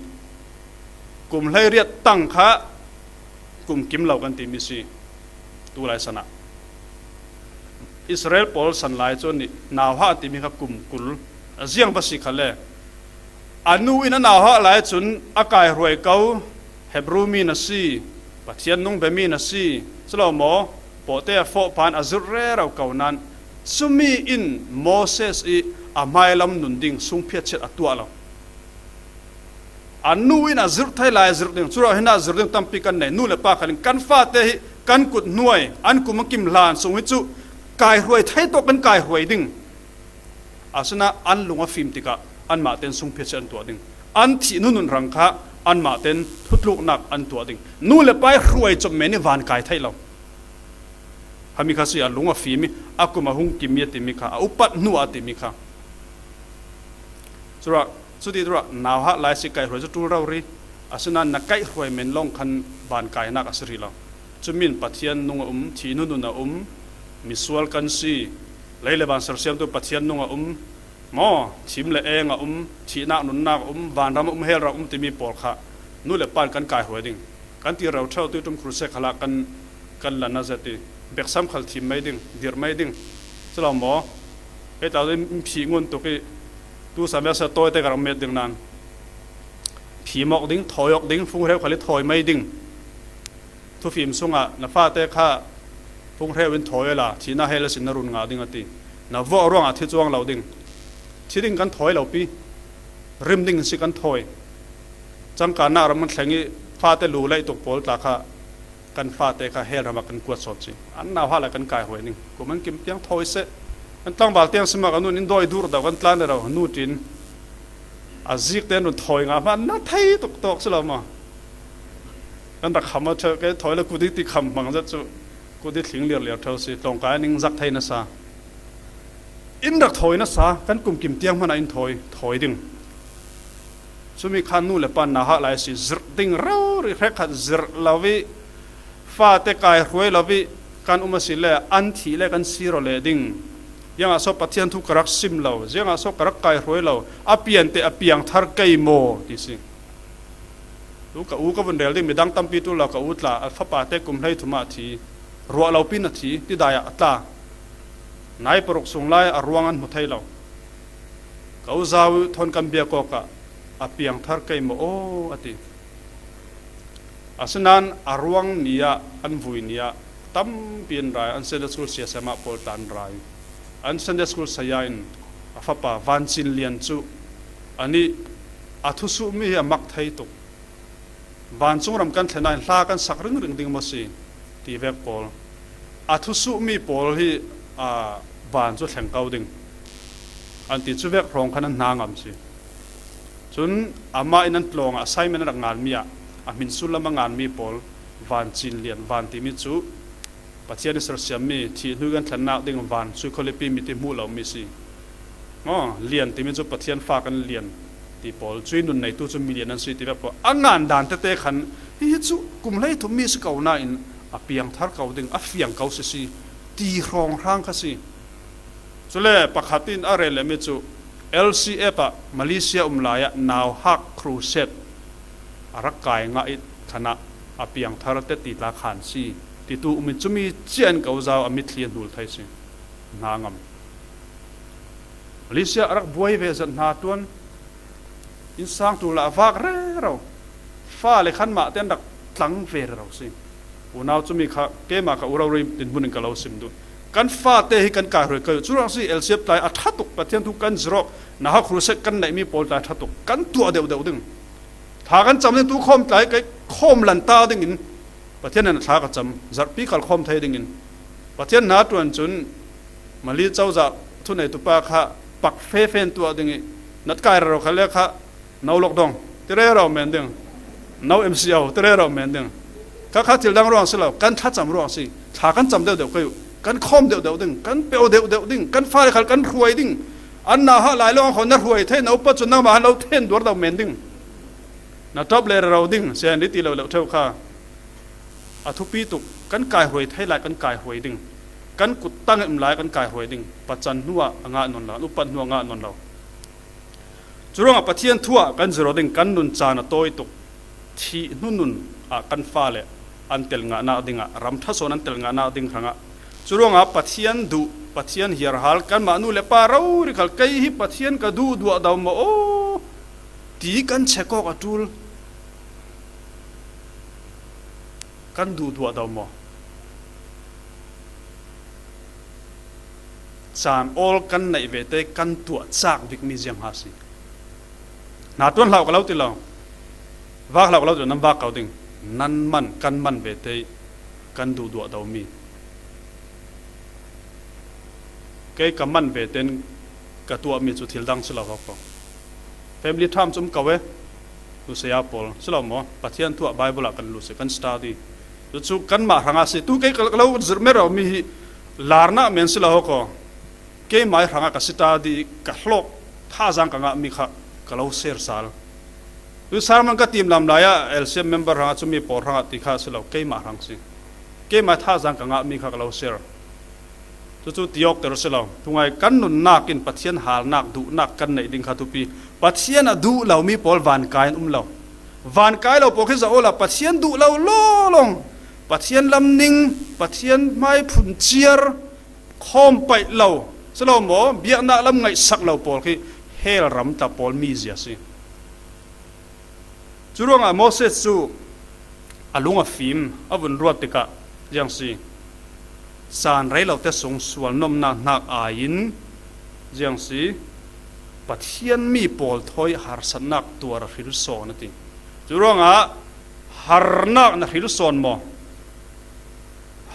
kum hleiriat tang kha kum kim lo kan timi si. Tulai sanah Israel pawl san lai cu nih nauhah an timi kha kum kul a ziang va si kha le, a nu in a nauhah lai cun a kaihruai ko, Hebru mi na si, Pathian nung bemi na si, si lo maw? Pawhte a fawh phan a zirh rero ko nan, cumi in Moses ih a hmailam nun ding sungphiat chiat a tuah lo. A nu in a zirh thei lai a zirh ding, curuah hinah zirh ding tampi kan nei. Nu le pa khal in kan fate hi kan kut hnuai, an kum a kim hlan sung hi cu kaihruai thei tawk kan kaihruai ding. Asinain an lung a fim tikah anmah ten sungphiat si an tuah ding. An thih nunun rang kha anmah ten thutluknak an tuah ding. Nu le pa ih hruai comh men ih van kai theih lo. Khami kha si a lung a fim ih, a kum a hung kim ih a timi kha, a upat hnu ah a timi kha. Curuah, cuti curuah nauhah lai si kaihruai cu ṭul rori, asinain na kaihruai men lawng khan van kainak a si rih lo. Cumi in Pathian nung a um, thih nunun a um, misual kan si, lei le van sersiamtu Pathian nung a um, maw, thim le eng a um, thihnak nunnak a um, vanram a um, hell ram a um timi pawl kha nu le pa in kan kaihruai ding. Kan ti rero ṭheu, tuiṭum crusade khalah kan, kan lan a zet ih, beksam khal thim mai ding, dirh mai ding. Si lo maw? Hei tla in phih ngun tuk ih, tu sam vek si tawite ka rak met ding nan. Thim awk ding, thawi awk ding, funghreu khal i thawi mai ding. Thufim sungah na fate kha funghreu in thawi awla thihna hell a sin na run ngah ding a ti. Na vuah ruangah thi chuang lo ding. Thi ding kan thawi lo pi. Rim ding si kan thawi. Changkanna ram kan thleng i fate lu laih tuk pawl tla kha kan fate kha hell ramah kan kuat sawt si. An nauhak lai kan kaihruai ding. Kum an kim tiang thawi seh. Kan tlangval tiang simah kan nun in dawi dur dau kan tlan rero nu tin. A zikte nun thawi ngah hmah na thei tuk tawk si lo maw? Kan rak kham a ṭheuh kei thawi le kut i ti kham hmang zet chu kut i thling liarliar ṭheuh si tlawngkai a ning zak thei nasa. In rak thawi nasa kan kum kim tiang hmanah in thawi, thawi ding. Cumi khan nu le pa nauhak lai si zirh ding rori hrekkhat zirh lo i fate kaihruai lo i kan um a si le an thih le kan sir aw leh ding. Ziangah saw Pathian thu ka rak sim lo, ziangah saw ka rak kaihruai lo, a piante a piangthar kei maw ti si. Tu ka u ka vun rel ding midang tampi tu lo ka u tla a fapate kum hleithum ah thi, ruah lo pin a thi, tidai ah a tla. Nai paruk sung lai a ruang an hmu thei lo. Ka u zau thawn kan biak awkah a piangthar kei maw aw a ti. Asinan a ruang ni ah an vui ni ah tampi an rai, an Sunday school siasema pawl tla an rai. An Sunday school saya in a fapa Vancin Lian chu a nih a thusuh mi hi a mak thei tuk. Vancung ram kan thlenna in hla kan sak ringring ding maw si ti vek pawl. A thusuh mi pawl hi a van chu thleng ko ding an ti chu vek hrawng khan an hna ngam si. Chun amah in an tlawngah assignment a rak ngan mi ah a hmin sul lam a ngan mi pawl Vancin Lian, Van timi chu Pathian i sersiam mi, thih hnu kan thlennak ding van sui khawlipi mit i hmuh lo mi si. Aw, Lian timi chu Pathian fa kan lian ti pawl, cui nun neitu chu milian an si ti vek pawl. A ngan dan tete khan hi hi chu kum hleithum mi si ko nain a piangthar ko ding, a fiang ko si si ti hrawnghrang kha si. Cule pakhat in a rel lem i cu L C F ah Malaysia um lai ah nauhak crusade a rak kai ngah i khanah a piangthar te ti tla khan si titu um i cumi cian ko zau a mitthli a hnul thei si hna ngam. Malaysia a rak buai ve zat hna tuan. Innsang tul ah a vak rero. Fale khan mah te an rak tlang ve rero si. Unau cumi kha keimah ka u rori dinhmun in ka lo sim duh. Kan fate hi kan kaihruai kei uh. Cu ruang si L C F tlai a ṭha tuk Pathian thu kan zirh awk, nauhak crusade kan neihmi pawl tlai a ṭha tuk. Kan tuah deuhdeuh ding. Thla kan cam ding tu khawm tlai kei khawm lanta dingin Pathian in a thla ka cam, zarhpi kal khawm thei dingin. Pathian hna ṭuan cun Mali cozah thuneitu pa kha pak fefen tuah ding i natkai rero kha le kha no lok dong ti rero men ding, no M C O ti rero men ding. Kha kha thil dang ruang si lo, kan thlacam ruang si, thla kan cam deuhdeuh kei uh, kan khawm deuhdeuh ding, kan peuh deuhdeuh ding, kan fale khal kan hruai ding. An nauhak lai lawng khaw na hruai thei, na upa cun nangmah han lo then duar deuh men ding. Na ṭap le rero ding, sian ri ti lo leuh ṭheu kha. A thupi tuk, kan kaihruai thei lai kan kaihruai ding. Kan kut tang in um lai kan kaihruai ding. Pacan hnuah a ngah nawn lo, an upat hnuah a ngah nawn lo. Curuangah Pathian thuah kan zirh ding, kan nun caan a tawi tuk. Thih hnu nun ah kan fale an tel ngahnak dingah, ram ṭha sawn an tel ngahnak ding hrangah. Curuangah Pathian duh, Pathian hiarhal, kanmah nu le pa rori khal kei hi Pathian ka duh duah do maw aw ti kan check awk a ṭul. Kan duhduah do maw? Caan awl kan neih ve te kan tuah cak bikmi ziang ha si. Hna tuan hlah ka lo ti lo. Vak hlah ka lo ti lo, nan vak ko ding. Nan man, kan man ve te kan duhduah do mi. Kei ka man ve ten ka tuahmi cu thil dang si lo hawk ko. Family term cu um ko e. Lusea pawl si lo maw? Pathian thu ah Bible ah kan lut si, kan study. Cucu kanmah hrangah si. Tu kei ka lo zirh mero mi hi larnak men si lo hawk ko. Keimah hrangah ka study, ka hlawk, thazaang ka ngahmi kha ka lo share sal. Tu sermon ka tim lam lai ah L C M member hrangah cumi pawl hrangah ti kha si lo, keimah hrang si. Keimah thazaang ka ngahmi kha ka lo share. Cucu ti awkter si lo. Thungai kan nunnak in Pathian halnak, duhnak kan neih ding kha thupi. Pathian a duh lomi pawl vankai an um lo. Vankai lo pawl khi zoh awla Pathian duh lo lawlaw. Pathian lam ning, Pathian hmai phun ciar, khawm paih lo si lo maw? Biaknak lam ngaihsak lo pawl khi hell ram tla pawl mi zia si. Curuangah Moses cu a lung a fim, a vun ruat tikah ziang si, caan rei lote sung sual nomnak hnak ai-in ziang si, Pathian mi pawl thawi harsatnak tuar a hril sawn a ti. Curuangah harnak na hril sawn maw?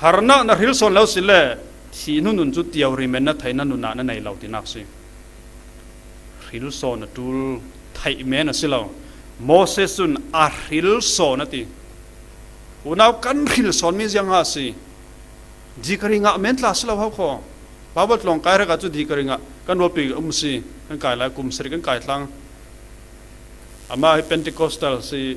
Harnak na hril sawn lo si le, thih hnu nun cu tio ri men na theihna nun ah na nei lo tinak si. Hril sawn a ṭul, theih men a si lo. Moses cun a hril sawn a ti. Unau kan hril sawnmi ziang a si. Degree ngah men tla si lo hau kho. Bible tlawng kai hrek ah cu degree ngah kan rualpi um si. Kan kai lai kum sarih kan kai tlang. Amah hi Pentecostal si.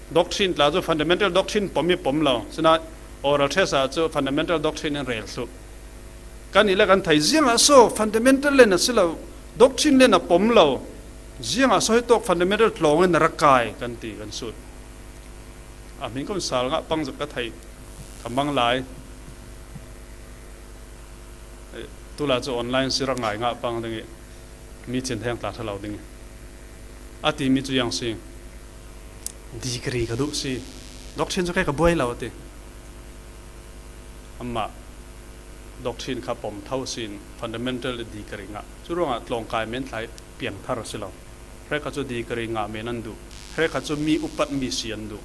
Doctrine tla cu fundamental doctrine pom hi pom lo. Sina oral test ah cu fundamental doctrine in rel thluh. Kan i le kan thei ziangah so fundamental le na si lo, doctrine le na pom lo. Ziangah so hi tawk fundamental tlawng in na rak kai kan ti kan sut. A hming kan sal ngah pang zat ka thei, ka mang lai. Eh, tu la cu online si rak ngai ngah pang ding i, mi thin heng tla ṭha lo ding i, a timi cu yang si. Degree ka duh si. Doctrine cu kei ka buai lo a ti. Amah doctrine kha pom tho sin fundamental degree ngah. Curuangah tlawngkai men tla i piangthar a si lo. Hrekha cu degree ngah men an duh. Hrekha cu mi upat mi si an duh.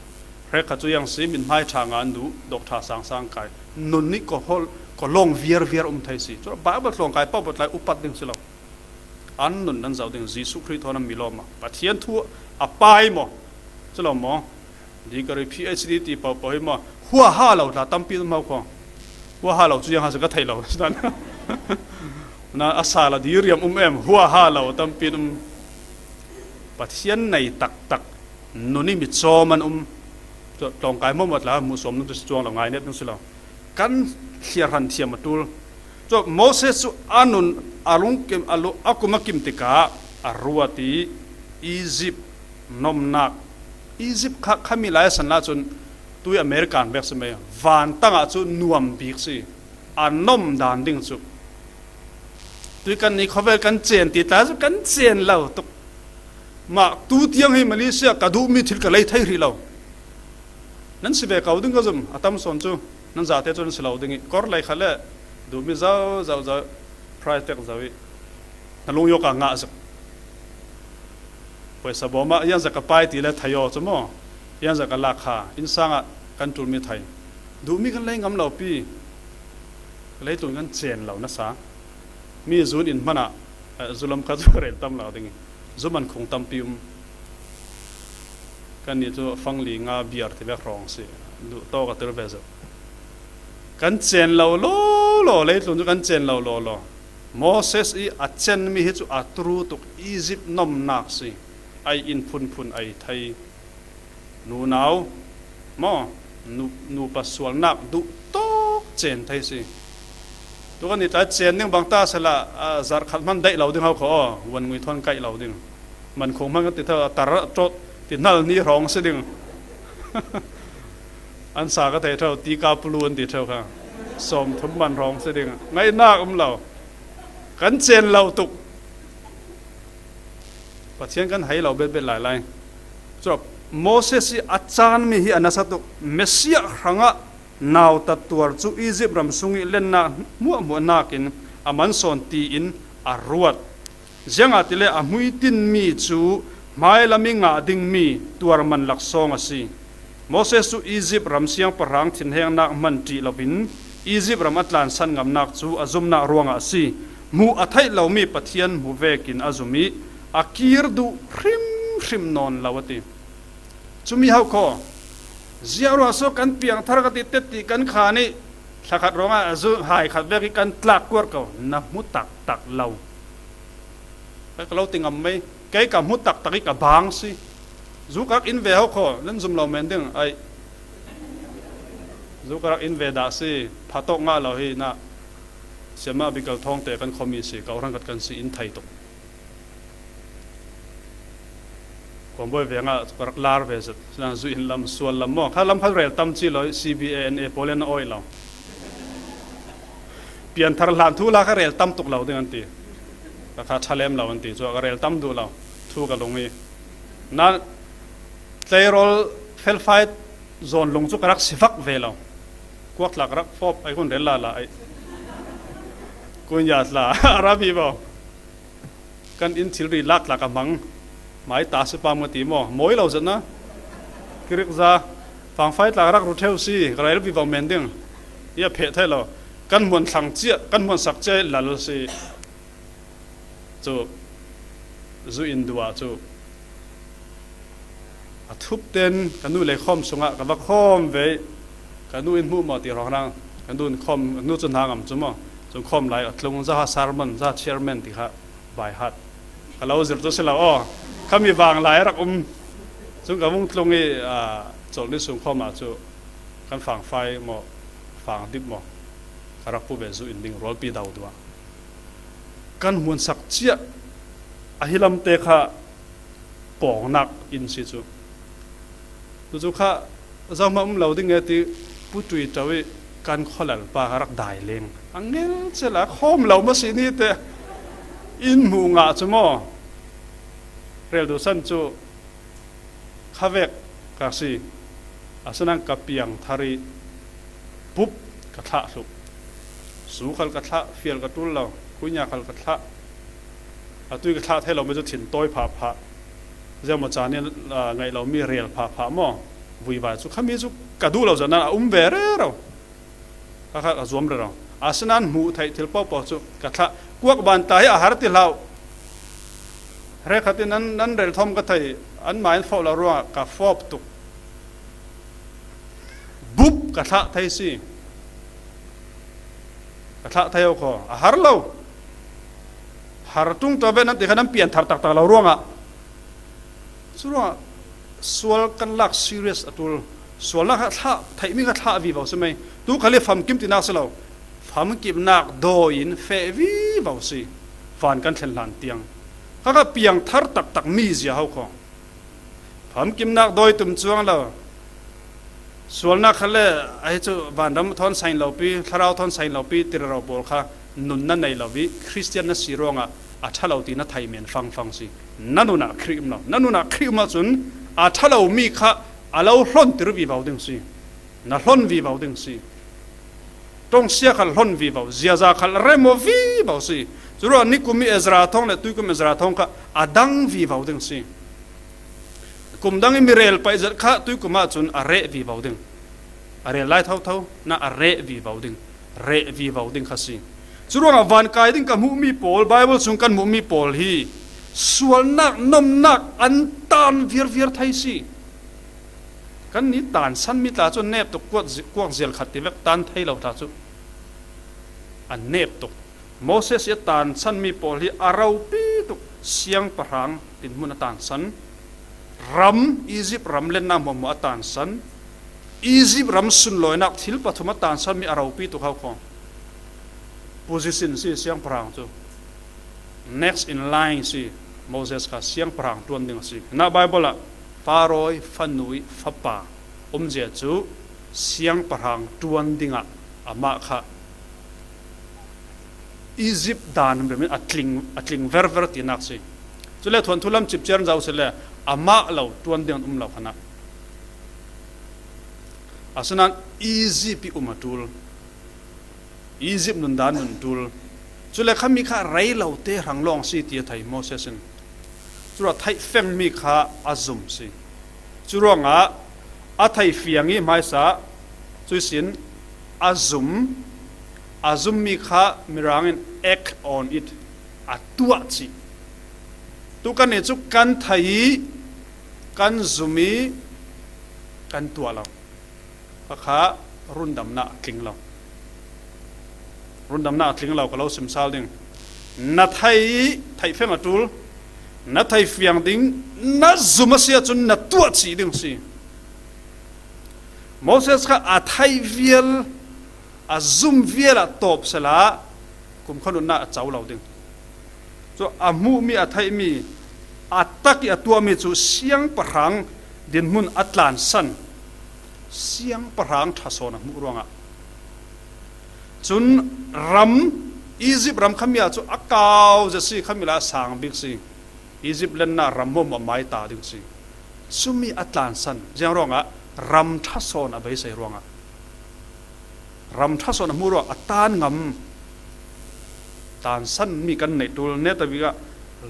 Hrekha cu yang si, mithmai ṭha ngah an duh, dawk ṭha sangsang kai. Nun nih ka hol, ka lawng viarviar um thei si. Cu Bible tlawngkai paoh paoh tlai upat ding si lo. An nun nan zoh ding, Jesuh Khrih thawn an mi lawm a. Pathian thu a pai maw? Si lo maw? Degree, P H D ti paoh paoh hi maw? Huaha lo tla tampi an um hau kho. Huaha lo cu yang ha si ka thei lo. Na a sa la di riam um em, huaha lo tampi an um. Pathian nei taktak nun i mi cawm an um. Cu tlawngkai maw maw tla hmuh suam nun tu si cuang lo, ngai net nun si lo. Kan thliarhran thiam a ṭul. Cu Moses cu a nun a lungkim, a lu-, a kum a kim tikah a ruat i Egypt nomnak. Egypt kha, khami lai a san lai cun tui American bek si mei. Vantang ah cu nuam bik si. A nom dan ding cu. Tui kan ni khawvel kan cen ti tla cu kan cen lo tuk. Mah tu tiang hi Malaysia ka duhmi thil ka lei thei hrih lo. Nan si ve ko ding ka zum, a tam sawn cu nan zate cu nan si lo ding i, kor lei kha le duhmi zo, zo, zo, price tek zo i, na lung yawk a ngah zak. Poisa bawm ah yan zak ka pai ti le thei aw cu maw? Yan zak ka lak kha, innsang ah kan ṭulmi thei. Duhmi kan lei ngam lo pi. Leitlun kan cen lo nasa. Mi zun in hman ah, eh, zu lam kha cu rel tam lo ding i. Zu man khung tampi um. Kan nih cu fangli nga biar ti vek hrawng si. Duh tawk a tel ve zo. Kan cen lo law law, leitlun cu kan cen lo law law. Moses i a cenmi hi cu a tru tuk Egypt nomnak si. Ai in phunphun ai thei. Nunau maw? Nu, nupa sualnak duh tawk cen thei si. Tu kan i tlai cen ding bang ta sela, a, zarh khat hman daih lo ding hau kho aw, van ngui thawn kaih lo ding. Man khung hman kan ti tho, a tar a ṭawt ti hnal ni hrawng si ding. An sa ka thei tho, ti ka pulu an ti tho kha. Sawm thum man hrawng si ding. Ngaihnak um lo. Kan cen lo tuk. Pathian kan hei lo betbet lailai. Cu Moses i a canmi hi a nasa tuk. Messiah hrangah nautat tuar cu Egypt ram sung i lennak hmuahhmuah nakin a man sawn tiin a ruat. Ziangahtile a hmuitinmi cu hmailam i ngah dingmi tuar man laksawng a si. Moses cu Egypt ram siangpahrang thinhengnak hman ṭih loin Egypt ram a tlansan ngamnak cu a zumnak ruangah a si. Hmuh a theih lomi Pathian hmu vekin a zum i a kir duh hrimhrim nawn lo a ti. Cumi hauh kho. Ziah ruah saw kan piangthar ka ti tet ti kan khan i thlakhat ruangah a zu hai khat vek i kan tlak kuarh ko, na hmu taktak lo. Ka lo ti ngam mei. Kei ka hmu taktak i ka bang si. Zu ka rak in ve ho kho, nan zum lo men ding ai. Zu ka rak in ve dah si, phatawk ngah lo hi na. Siama bikal thawngte kan khomi si, ka orang kat kan si in thei tuk. Kuambawi vengah ka rak lar ve zet. Sinan zu in lam, sual lam maw. Kha lam khat rel tam ci lo, C B A N A pawl in a awi lo. Pianthar hlan thu la ka rel tam tuk lo ding an ti. Ka kha ṭha lem lo an ti. Cu ka rel tam duh lo. Thu ka lung i. Na, Tleirawl felfai zawn lung chu ka rak si vak ve lo. Kuak tla ka rak fawp ai kun rel la la ai. Kun ya tla a ra mi bo. Kan in thil ri lak tla ka mang. Mai ta si pa mo ti mo. Moi lo zat na. Kirik za. Fangfai tla ka rak ru theu si. Ka rai lo pi vang men ding. Ia phe thai lo. Kan muan thlang chia, kan muan sak chia lal si. Chu zu in dua chu a thup ten ka nu lei khawm sungah ka va khawm ve. Ka nu in hmuh maw ti hrawng hrang ka nu in khawm, ka nu chu hnang am chu maw, chu khawm lai a tlung zaha sermon, zaha chairman ti kha by heart. Ka lo zir chu si lo aw, kha mi vang lai a rak um. Chung ka vung tlung i, a, chawlhni sung khawmah chu kan fangfai maw, fang dip maw, ka rak pu ve zu in ding rualpi dau dua. Kan hmuansak chiah a hi lamte kha pawngnak in si chu. Tucu kha zohmah um lo ding e ti putui to i kan khawlal pa kha rak dai leng a ngel chela khawm lo ma si ni te in hmuh ngah chu maw? Rel duhsan chu khavek ka si. Asinan ka piang thar i bup ka thlah hluh. Su khal ka thlah, fial ka tul lo, khuinya khal ka thlah. A tui ka thlah thei lo mi cu thin tawi phah phah. Ziangmaw ca nih, a, ngaih lo mi rel phah phah maw? Vuivai cu khami cu ka duh lo zat nan a um ve rero. Kha kha ka zuam rero. Asinan hmuh theih thil pohpoh cu ka thlah. Kuak ban ta hi a har ti hlah uh. Hre khat in nan, nan rel thawm ka thei, anmah in fawh lo ruangah ka fawp tuk. Bup ka thlah thei si. Ka thlah thei aw khaw. A har lo. Har tung taw ve nan ti kha nan pian thar taktak lo ruangah. Curuangah sual kan lak serious a tul. Sualnak kha thlah, theihmi kha thlah vivo si mai. Tu khal hi famkim tinak si lo. Famkimnak dawi in feh vivo si. Van kan thlen hlan tiang. Kha kha piang thar taktak mi zia ho khaw. Famkimnak dawi tum cuang lo. Sualnak kha le, ahi cu vanram thawn sain lo pi, thlarau thawn sain lo pi, tirero pawl kha nun na nei lo i, Khristian na si ruangah a ṭha lo ti na thei men fangfang si. Na nunah Khrih um lo. Na nunah Khrih um ahcun a ṭha lo mi kha a lo hlontir vivo ding si. Na hlon vivo ding si. Ṭongsia khal hlon vivo, ziaza khal remo vivo si. Curuah nikum i Ezra thawng le tuikum Ezra thawng kha a dang vivo ding si. Kum dang i mi rel paih zet kha tuikum ahcun a reh vivo ding. A rel lai thotho, na a reh vivo ding. Reh vivo ding kha si. Curuangah van kai ding ka hmuhmi pawl, Bible sung kan hmuhmi pawl hi sualnak, nomnak an tan viarviar thei si. Kan ni tansanmi tla cu nep tuk, kuat zi-, kuak zial khat ti vek tan thei lo tla cu an nep tuk. Moses i a tansanmi pawl hi a ropi tuk, siangpahrang dinhmun a tansan, ram, Egypt ram lennak hmuahhmuah a tansan, Egypt ram sunlawinak thil pathum a tansanmi a ropi tuk hau khaw. Position si siangpahrang cu. Next in line si Moses kha siangpahrang ṭuan ding a si. Na Bible ah farawi, fanui, fapa umzia cu siangpahrang ṭuan dingah amah kha Egypt dan hrimhrim in a tling, a tling verver tinak si. Cule thuanthu lam cipciar in zoh si le amah lo ṭuan ding an um lo khanah. Asinain Egypt i um a ṭul. Egypt nundan nun ṭul. Cule khami kha rei lo te hrang lawng si ti a thei Moses in. Curuah theih fengmi kha a zum si. Curuangah a thei fiang i hmaisa cuisin a zum, a zummi kha mirang in act on it, a tuah cih. Tu kan nih cu kan thei i kan zum i kan tuah lo. Kha kha rundamnak a tling lo. Rundamnak a tling lo ka lo sim sal ding. Na thei, theih feng a ṭul, na thei fiang ding, na zum a si ahcun na tuah cih ding si. Moses kha a thei vial, a zum vial ah tawp sela kumkhua nunnak a co lo ding. Cu a hmuhmi, a theihmi, a tak i a tuahmi cu siangpahrang dinhmun a tlansan, siangpahrang ṭha sawn a hmuh ruangah. Cun ram, Egypt ram khami ah cu a kau zet si, khami la a sang bik si. Egypt lennak ram hmuahhmuah mai ta ding si. Cumi a tlansan ziang ruangah, ram ṭha sawn a beisei ruangah, ram ṭha sawn a hmu ruangah a tan ngam tlansan mi kan neih ṭul. Neta bikah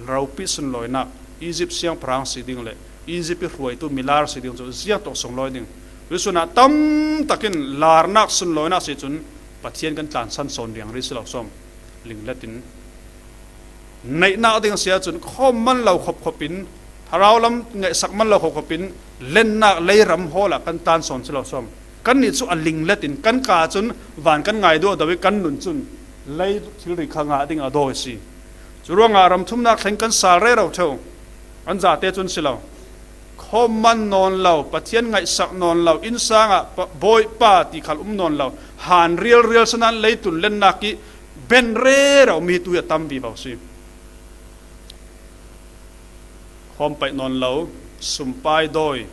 ropi sunlawinak, Egypt siangpahrang si ding le Egypt i hruaitu milar si ding cu ziang tawk sunglawi ding. Tuisunah tam takin larnak sunlawinak si cun Pathian kan tlansan sawn riangri si lo sawm. Lingletin neihnak ding si ahcun khawm man lo khopkhop in, thlarau lam ngaihsak man lo khopkhop in, lennak leiram hawl ah kan tan sawn si lo sawm. Kannih cu a linglet in kan ka cun van kan ngai duahdo i kan nun cun lei thilri kha ngah ding a dawi si. Curuangah ramthumnak thleng kan sal rero ṭheu. An zate cun si lo. Khawm man nawn lo, Pathian ngaihsak nawn lo, innsang ah pa, Bawipa ti khal um nawn lo, han rialrial sinain leitlun lennak i ben rero mi tu hi a tam vivo si. Khawm paih nawn lo, sumpai dawi,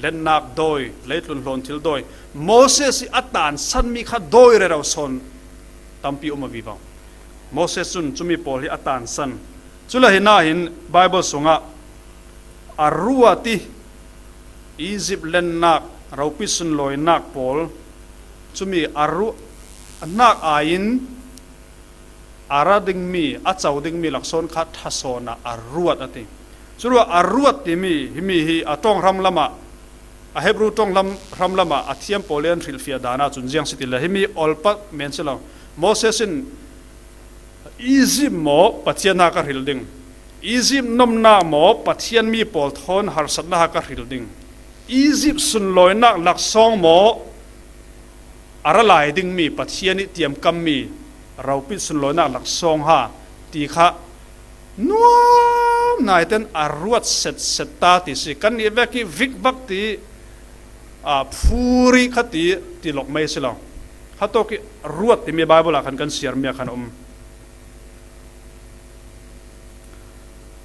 lennak dawi, leitlun hlawn thil dawi, Moses i a tansan mi kha dawi rero sawn tampi um a vivo. Moses cun cumi pawl hi a tansan. Cule hinah hin Bible sungah a ruat i Egypt lennak, ropi sunlawinak pawl, cumi a ruat, a hnak aiin a ra dingmi, a co dingmi laksawn kha ṭha sawn ah a ruat a ti. Curuah a ruat timi himi hi a ṭawng hram lamah, a Hebru ṭawng lam, hram lamah a thiam pawl i an hrilhfiah dan ahcun ziang si ti le, himi olpa men si lo. Moses in Egypt maw Pathian ha ka hril ding? Egypt nomnak maw Pathian mi pawl thawn harsatnak ha ka hril ding? Egypt sunlawinak laksawng maw a ra lai dingmi Pathian i tiamkammi ropi sunlawinak laksawng ha ti kha nuam naiten a ruat setset ta ti si. Kannih vek i vikvak ti, a, phuri kha ti, ti lok mei si lo. Khatawk i ruat timi Bible ah khan kan siarmi ah khan a um.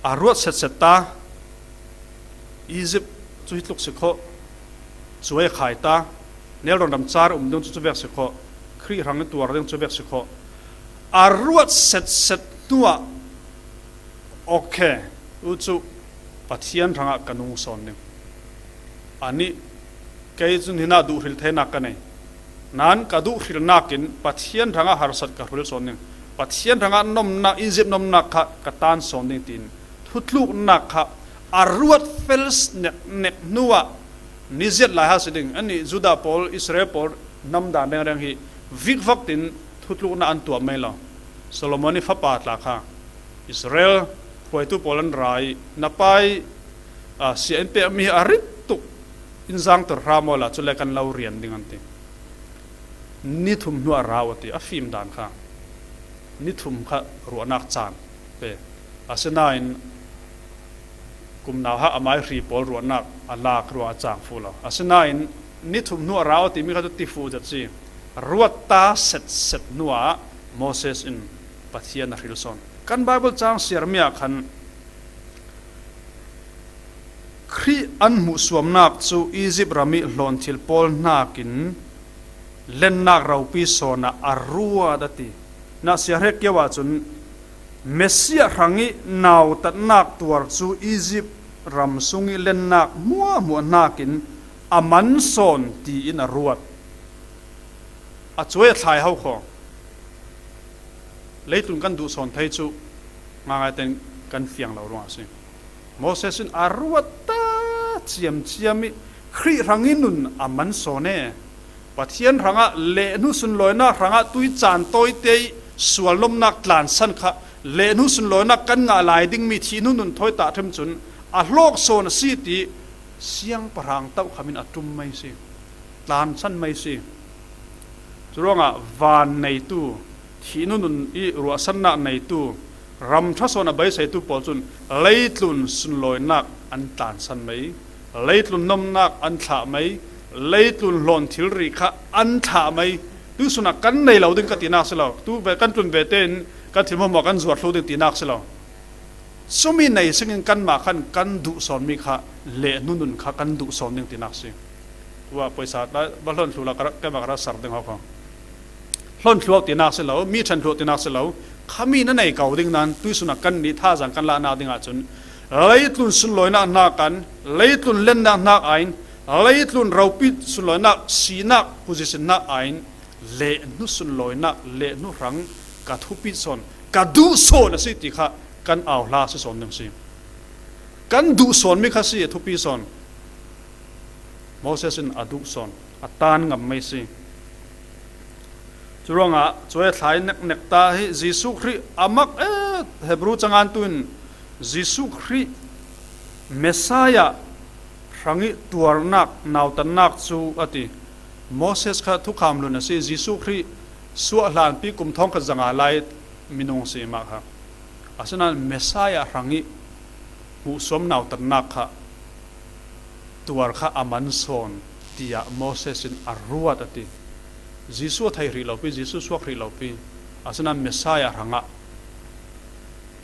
A ruat setset ta, Egypt cu hi tluk si khawh, cuai khai ta, nelrawn ram car um ding cu cuvek si khawh, Khrih hrang i tuar ding cuvek si khawh. A ruat setset hnuah, okay, u cu Pathian hrangah ka nung sawn ding. Anih, kei cun hinah duhhril theinak ka nei. Nan ka duhhrilnak in Pathian hrangah harsat ka hril sawn ding. Pathian hrangah nomnak, Egypt nomnak kha ka tan sawn ding tiin thutluknak kha a ruat fel neknek hnuah ni ziat lai ha si ding. Anih Judah pawl, Israel pawl namdan rengreng hi vikvak tin thutluknak an tuah mei lo. Solomon i fapa tla kha Israel hruaitu pawl an ra i na pai, a, siah in pekmi hi a rit tuk in zangter hram awla cule kan lo rian ding an ti. Ni thum hnu a ra aw ti a fim dan kha ni thum kha ruahnak caan pe. Asinain kum nauhak a mai hri pawl ruahnak a lak ruang a cang fu lo. Asinain ni thum hnu a ra aw timi kha cu ti fu zet si. Ruat ta setset hnuah Moses in Pathian a hril sawn. Kan Bible cang siarmi ah khan Khrih an hmuhsuamnak cu Egypt ram i hlawnthil pawl hnakin lennak ropi sawn ah a ruat a ti. Nah siahrek kio ahcun Messiah hrang i nautatnak tuar cu Egypt ram sung i lennak hmuahhmuah hnakin a man sawn tiin a ruat. A cuai a thlai ho kho. Leitlun kan duh sawn thei cu ngaingai tein kan fiang lo ruangah a si. Moses in a ruat ta ciamciam i Khrih hrang i nun a man sawn e. Pathian hrangah lehhnu sunlawinak hrangah tui caan tawite i sualnomnak tlansan kha lehhnu sunlawinak kan ngah lai dingmi thihhnu nun thawi tah ṭhim cun a hlawk sawn a si ti siangpahrang tohkham in a ṭum mei si, tlansan mei si. Curuangah van neitu, thihhnu nun i ruahsannak neitu, ram ṭha sawn a beiseitu pawl cun leitlun sunlawinak an tlansan mei, leitlun nomnak an thlah mei, leitlun hlawn thilri kha an thlah mei. Tuisun ah kan nei lo ding ka tinak si lo. Tu ve kan tlun ve tein kan thil hmuahhmuah kan zuar thlu ding tinak si lo. Cumi nei singin kanmah khan kan duh sawnmi kha lehhnu nun kha kan duh sawn ding tinak si. Tuah poisa ta va hlawn thlu la ka ra, keimah ka ra ser ding ho kho. Hlawn thlu tinak si lo, mi ṭhen thlu tinak si lo. Khami na nei ko ding nan tuisun ah kan nih thazaang kan lahnak ding ahcun Leitlun sunlawinak hnakin, leitlun lennak hnakin, leitlun ropi sunlawinak, sinak, huzisinnak in, lehhnu sunlawinak, lehhnu hrang ka thupi sawn, ka duh sawn a si ti kha kan auhla si sawn ding si. Kan duh sawn mi kha si a thupi sawn. Moses in a duh sawn, a tan ngam mai si. Curuangah cuai a thlai neknek ta hi Jesuh Khrih a mak et, Hebru cangan tuin Jesuh Khrih Messiah hrangih tuarnak, nautatnak cu a ti. Moses kha thukham hlun a si, Jesuh Khrih suah hlanpi kum thawngkhat zanga lai minung si mah kha. Asinain Messiah hrangih hmuhsuam nautatnak kha tuar kha a man sawn tiah Moses in a ruat a ti. Jesuh a thei hrih lopi, Jesuh suak hrih lopi, asinain Messiah hrangah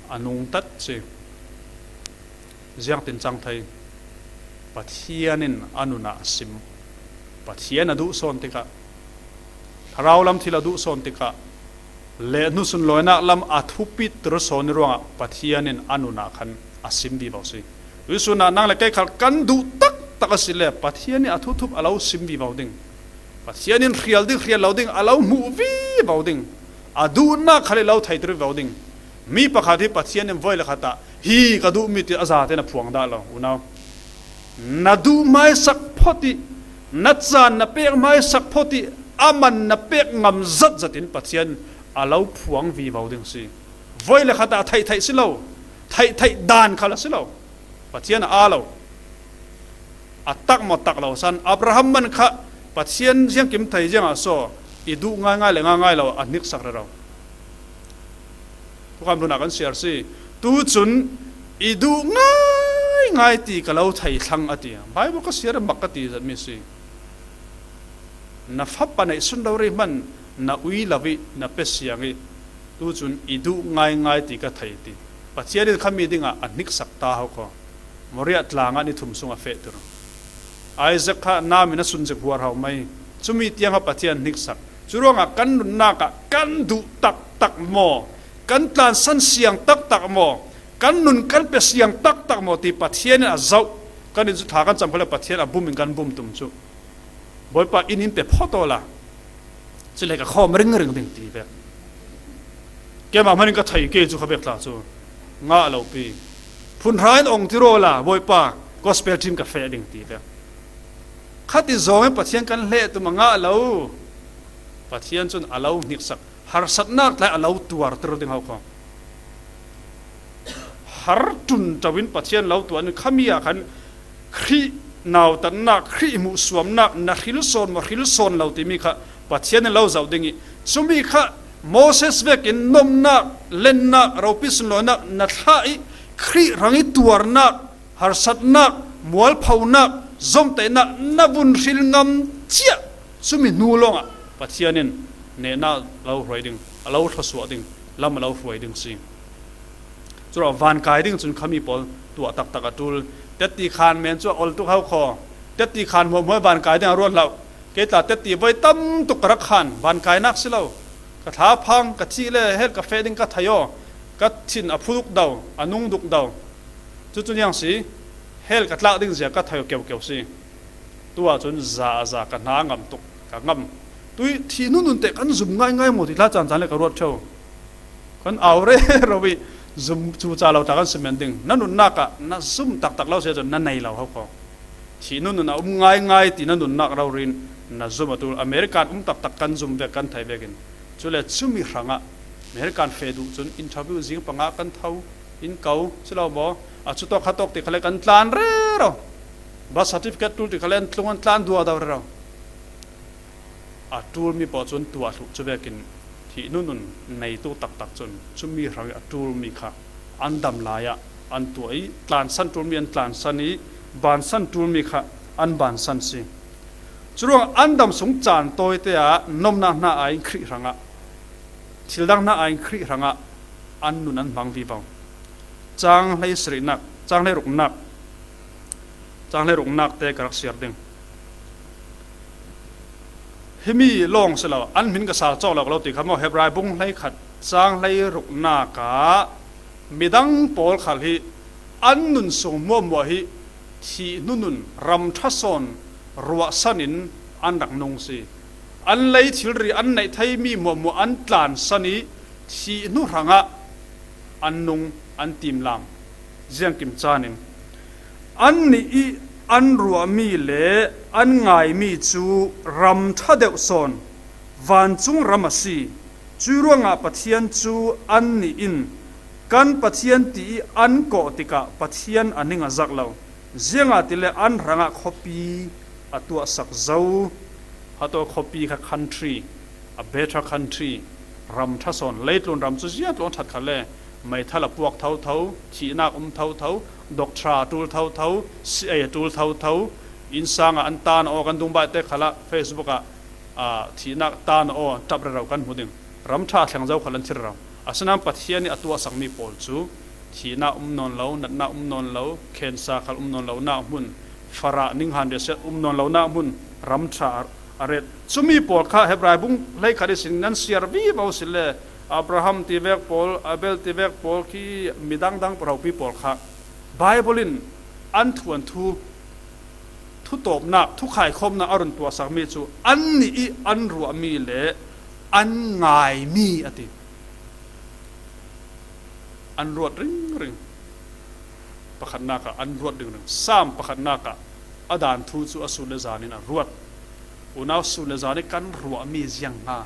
a nungtat si. Ziangtin cang thei? Pathian in a nunah a sim. Pathian a duh sawn tikah, thlarau lam thil a duh sawn tikah, lehhnu sunlawinak lam a thupitter sawn ruangah Pathian in a nunah khan a sim vivo si. Tuisunah nang le kei khal kan duh taktak a si le Pathian in a thuthup a lo sim vivo ding. Pathian in hrial ding, hrial lo ding a lo hmuh vivo ding. A duhnak khal i lo theiter vivo ding. Mi pakhat hi Pathian in voi le khatah hi ka duhmi ti a zaten a phuang dah lo, unau. Na duh hmaisak phot ih, na caan na pek hmaisak phot ih, a man na pek ngam zat zatin Pathian a lo phuang vivo ding si. Voi le khatah theihtheih si lo, theihtheih dan khal a si lo. Pathian a aa lo. A tak maw tak lo san Abraham man kha Pathian ziangkim thei ziangah saw i duh ngaingai le ngaingai lo a hniksak rero. Thukham hlunah kan siar si. Tu cun i duh ngaingai ti ka lo thei thlang a ti. Bible ka siar a mak ka ti zetmi si. Na fapa neih sun rori hman na ui lo ih na pe siang ih tu cun i duh ngaingai ti ka thei ti. Pathian in khami dingah a hniksak ta ho kho. Moriah tlangah ni thum sung a fehter. Isaac kha nam in a sunzek huarhau mai. Cumi tiang kha Pathian hniksak. Curuangah kan nunnak ah kan duh taktak maw? Kan tlansan siang taktak maw? Kan nun kan pe siang taktak maw ti Pathian in a zoh. Kan in cu thla kan cam kho le Pathian a bum in kan bum tum cu. Bawipa, inn in pe phawt awla, cule ka khawm ringring ding ti vek. Keimah hmanin ka thei ke cu kha vek tla cu ngah lo pi. Phunhra in ong tir awla, Bawipa, gospel team ka feh ding ti vek. Khati zawngin Pathian kan hleh tum a ngah lo. Pathian cun a lo hniksak, harsatnak tlai a lo tuarter ding ho kho. Har ṭunṭo in Pathian lo tuah in khami ah khan Khrih nautatnak, Khrih hmuhsuamnak na hril sawn maw, hril sawn lo timi kha Pathian in lo zoh ding ih, cumi kha Moses vekin nomnak, lennak, ropi sunlawinak na thlah ih Khrih hrangih tuarnak, harsatnak, mualphonak, zomhtaihnak na vun hril ngam ciah cumi hnu lawngah Pathian in nehnak lo hruai ding, a lo thluasuah ding, lam a lo hruai ding si. Curuangah vankai ding cun khami pawl tuah taktak a ṭul. Tetti khan men cu a ol tuk ho kho. Tetti khan hmuahhmuah vankai ding a ruat hlah. Kei tla tetti voi tam tuk ka rak khan, vankainak si lo. Ka thlaphang, ka thih le hel ka feh ding ka thei aw. Ka thin a phu dukdo, a nung dukdo. Cucu niang si, hel ka tlak ding zia ka thei aw keukeu si. Tu ahcun za a za ka hna ngam tuk, ka ngam. Tui thih nun nun teh kan zum ngaingai maw ti tla caan caan le ka ruat ṭheo. Kan au rero ih zum cu ca lo tla kan si men ding. Na nunnak ah na zum taktak lo si ahcun na nei lo ho kho. Thih nun nun a um ngaingai ti na nunnak rori in na zum a ṭul. America in um taktak kan zum vek, kan thei vekin. Cule cumi hrangah America in feh duh cun interview zing panga kan tho, in ko si lo maw? A cu tawk kha tawk ti khale kan tlan rero. Birth certificate ṭul ti khale an tlung, an tlan duado rero. A ṭulmi paoh cun tuah thluh cu vekin thih nun nun neitu taktak cun cumi hrangih a ṭulmi kha an dam lai ah an tuah ih, tlansan ṭulmi an tlansan ih, bansan ṭulmi kha an bansan si. Curuangah an dam sung caan tawite ah nomnak hna ai in Khrih hrangah, thil dang hna ai in Khrih hrangah an nun an hmang vivo. Cang hlei sarihnak, cang hlei ruknak, cang hlei ruknak te ka rak siar ding. Himi lawng si lo, an hmin ka sal cawk lo ka lo ti kha maw, Hebrai bung hlei khat, cang hlei ruknak ah midang pawl khal hi An nun sung hmuahhmuah hi thih hnu nun ram ṭha sawn ruahsan in an rak nung si. An lei thilri an neih thei mi hmuahhmuah an tlansan i thih hnu hrangah an nung, an timlam. Ziangkim canin annih i an ruahmi le an ngaimi cu ram ṭha deuh sawn vancung ram a si. Cui ruangah Pathian cu annih in kan Pathian ti i an kawh tikah Pathian a ning a zak lo. Ziangahtile an hrangah khuapi a tuahsak zo. Hataw khuapi kha country, a better country, ram ṭha sawn, leitlun ram cu ziang tlawng ṭhat kha le, meithal a puak thotho, thihnak um thotho, doctor a ṭul thotho, C I A a ṭul thotho, innsang ah an tan aw, kan dungbaih te khalah Facebook ah, aa, thihnak tan aw, ṭap rero kan hmu ding. Ram ṭha a thleng zo khal an thil rero. Asinain Pathian i a tuahsakmi pawl cu thihnak um nawn lo, natnak um nawn lo, cancer khal um nawn lo nak hmun, farah ninghan riahsiat um nawn lo nak hmun, ram ṭha a, a ret. Cumi pawl kha Hebrai bung hleikhat ihsin nan siar vivo si le, Abraham tivek pawl, Abel tivek pawl khi midang dang ropi pawl kha Bible in an thuanthu, thutawpnak, thukhaikhawmnak a run tuahsakmi cu annih i an ruahmi le an ngaimi a ti. An ruat ringring. Pakhatnak ah an ruat ringring. Sam pakhatnak ah a dan thu cu a sun le zan in a ruat. Unau, sun le zan i kan ruahmi ziang hnga?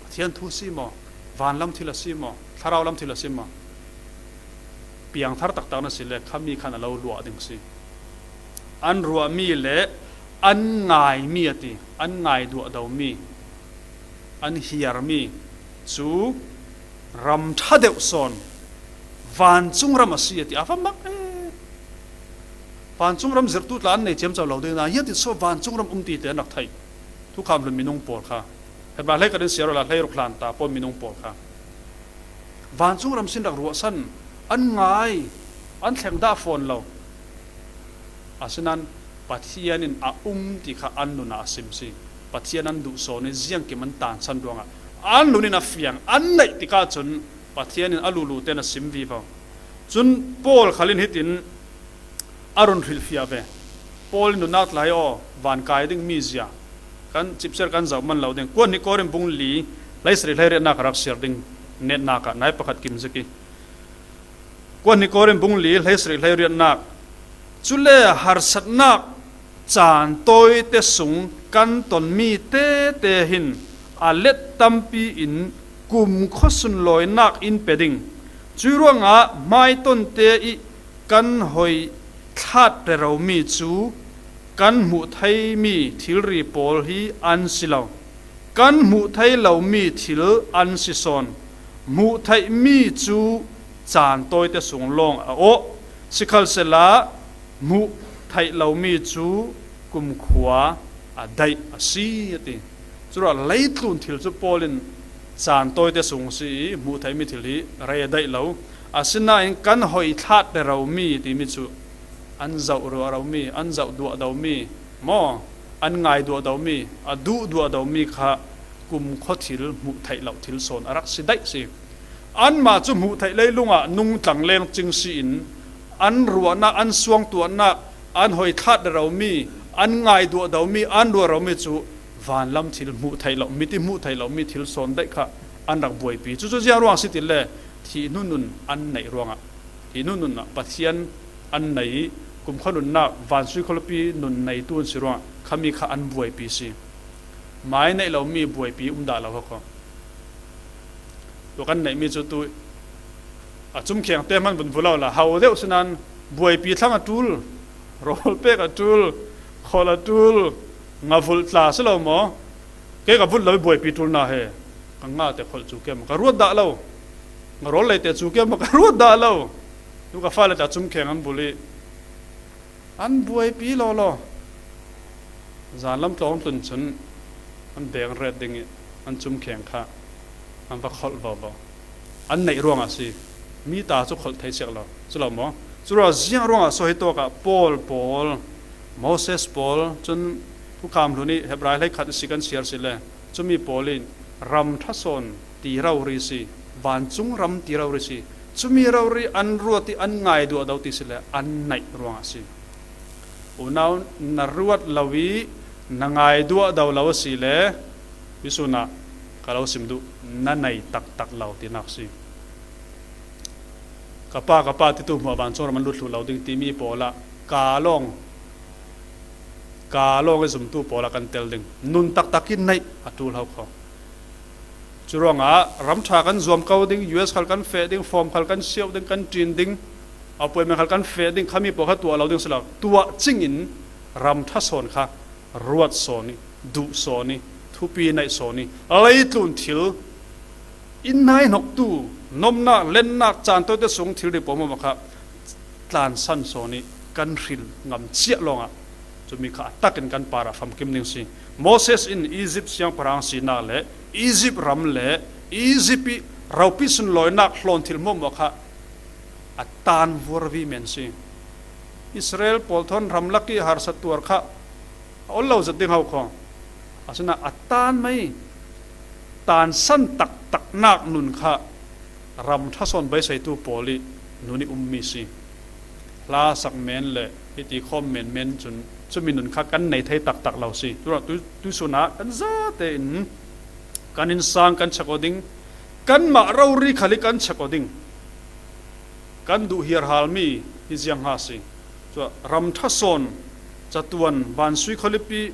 Pathian thu si maw? Van lam thil a si maw? Thlarau lam thil a si maw? Piangthar taktak na si le khami khan a lo luah ding si. An ruahmi le an ngaimi a ti, an ngai duahdomi, an hiarmi cu ram ṭha deuh sawn vancung ram a si a ti. A va mak e. Vancung ram zirhtu tla an nei ciamco lo ding, nain hi a ti saw vancung ram um ti te an rak theih. Thukham hlun minung pawl kha, Hebrai hleikhat in siar awla hleiruk hlan ta pawl minung pawl kha vancung ram sin rak ruahsan, an ngai, an thleng dah fawn lo. Asinain Pathian in a um ti kha an nun ah a sim si. Pathian an duh sawn i ziangkim an tansan ruangah an nun in a fiang, an neih tikah cun Pathian in a lulu tein a sim vivo. Cun Paul khal in hitin a run hrilhfiah ve. Paul in nunnak tlai aw, van kai ding mizia kan cipser kan zoh man lo ding. Kuat hnih Korin bung li, hleisarih hleiriatnak a rak siar ding netnak ah nai pakhat kim zik i. Kuat hnih Korin bung li, hleisarih hleiriatnak. Cule harsatnak caan tawite sung kan tonmi tete hin a let tampi in kumkhua sunlawinak in pe ding. Cui ruangah hmaitonte i kan hoi thlat reromi cu kan hmuh theimi thilri pawl hi an si lo. Kan hmuh thei lomi thil an si sawn. Hmuh theihmi cu caan tawite sung lawng a awh. Sikhalsehla hmuh theih lomi cu kumkhua a daih a si, a ti. Curuah leitlun thil cu Paul in caan tawite sung si i hmuh theihmi thil hi rei a daih lo. Asinain kan hoi thlat reromi timi cu an zoh ruahromi, an zoh duahdomi maw, an ngai duahdomi, a duh duahdomi kha kumkhua thil, hmuh theih loh thil sawn a rak si daih si. Anmah cu hmuh theih leilung ah nungtlang leng cing si in an ruahnak, an suangtuahnak, an hoi thlat reromi, an ngai duahdomi, an ruahromi cu vanlam thil, hmuh theih loh, mit i hmuh theih lomi thil sawn daih kha an rak buaipi. Cucu ziang ruang si tile thih hnu nun an neih ruangah, thih hnu nun ah Pathian an nei i kumkhua nunnak, vansui khualipi nun neitu an si ruangah khami kha an buaipi si. Mai neih lomi buaipi um dah lo hoko. Tua kan neihmi cu tu a cumkheng te hman vun vua lo la, hau deuh sinan buaipi thlang a ṭul, rawl pek a ṭul, kholh a ṭul, ngavulh tla si lo maw? Kei ka vulh lo i buaipi ṭul hna he ka nga te kholh cu keimah ka ruat dah lo. Ngarawl lei te cu keimah ka ruat dah lo. Tu ka fale ta cumkheng an vulh i an buaipi lawlaw. Zanlam tlawng tlun cun an beng ret ding i an cumkheng kha an va kholh vovo. An neih ruangah a si. Mi ta cu kholh thei siak lo. Cu lo maw? Curuah ziang ruangah so hi tawkah Paul pawl, Moses pawl, cun Thukham Hlun i Hebrai hleikhat i si kan siar si le, cumi pawl in ram ṭha sawn ti rori si, vancung ram ti rori si, Cumi rori an ruat ih an ngaiduah do ti si le an naih ruangah si. Unau, na ruat lo ih na ngaiduah do lo a si le, hi sunah ka lo sim duh, na nei taktak lo tinak si. Ka pa, ka pa titu hmuah vancung ram an lut thluh lo ding timi pawlah ka lawng, ka lawng ih zumtu pawlah kan tel ding. Nun taktak ih naih a ṭul ho kho. Curuangah ram ṭha kan zuam ko ding, U S khal kan feh ding, form khal kan siauh ding, kan ṭin ding, appointment khal kan feh ding, khami pawl kha tuah lo ding si lo. Tuah cingin ram ṭha sawn kha ruat sawn ih, duh sawn ih, thupi naih sawn ih, leitlun thil, inn hnahnoktu, nomnak, lennak, caan tawite sung thil ri pawlmawh kha tlansan sawn ih kan hril ngam ciah lawngah cumi kha a takin kan parah famkim ding si. Moses in Egypt siangpahrang sinak le Egypt ram le Egypt ih ropi sunlawinak hlawn thil hmuahhmuah kha a tan vuarvi men si. Israel pawl thawn ramlak ih harsa tuar kha a ol lo zet ding ho kho. Asinain a tan mai, tansan taktaknak nun kha ram ṭha sawn beiseitu pawl ih nun ih ummi si. Hlasak men le hiti khawm menmen cun cumi nun kha kan nei thei taktak lo si. Curuangah tu, tuihsun ah kan zate in kan innsang kan check aw ding, kanmah rori khal ih kan check aw ding. Kan duh hiarhalmi hi ziang hnga si. Curuangah ram ṭha sawn catuan vansui khualipi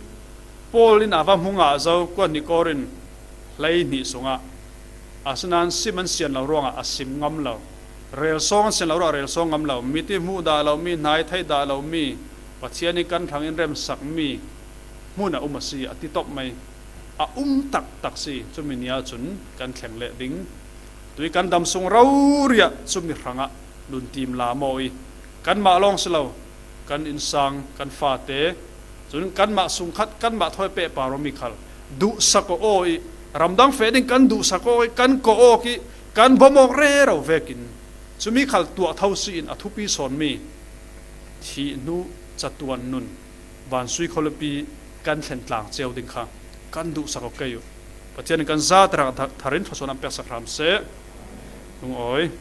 Paul in a va hmu ngah zo, kuat hnih Korin hleihnih sungah. Asinain sim an sian lo ruangah a sim ngam lo. Relsawng an sian lo ruangah relsawng ngam lo. Mit ih hmuh dah lomi, hna ih theih dah lomi, Pathian ih kan hrang in remsakmi hmun a um a si, a ti tawp mai. A um taktak si, cumi ni ahcun kan thleng leh ding. Tui kan dam sung rori ah cumi hrangah nuntim lam aw ih, kanmah lawng si lo, kan innsang, kan fate, cun kanmah sungkhat, kanmah thawi pehpar awmi khal duhsak aw ih, ramdang feh ding kan duhsak aw ih, kan kawh awk ih, kan bawm awk rero vekin cumi khal tuah tho si in a thupi sawnmi thih hnu catuan nun vansui khualipi kan thlen tlang cio ding kha kan duhsak aw kei uh. Pathian in kan zate rak thar in thluasuah an peksak hram seh. Lungawi.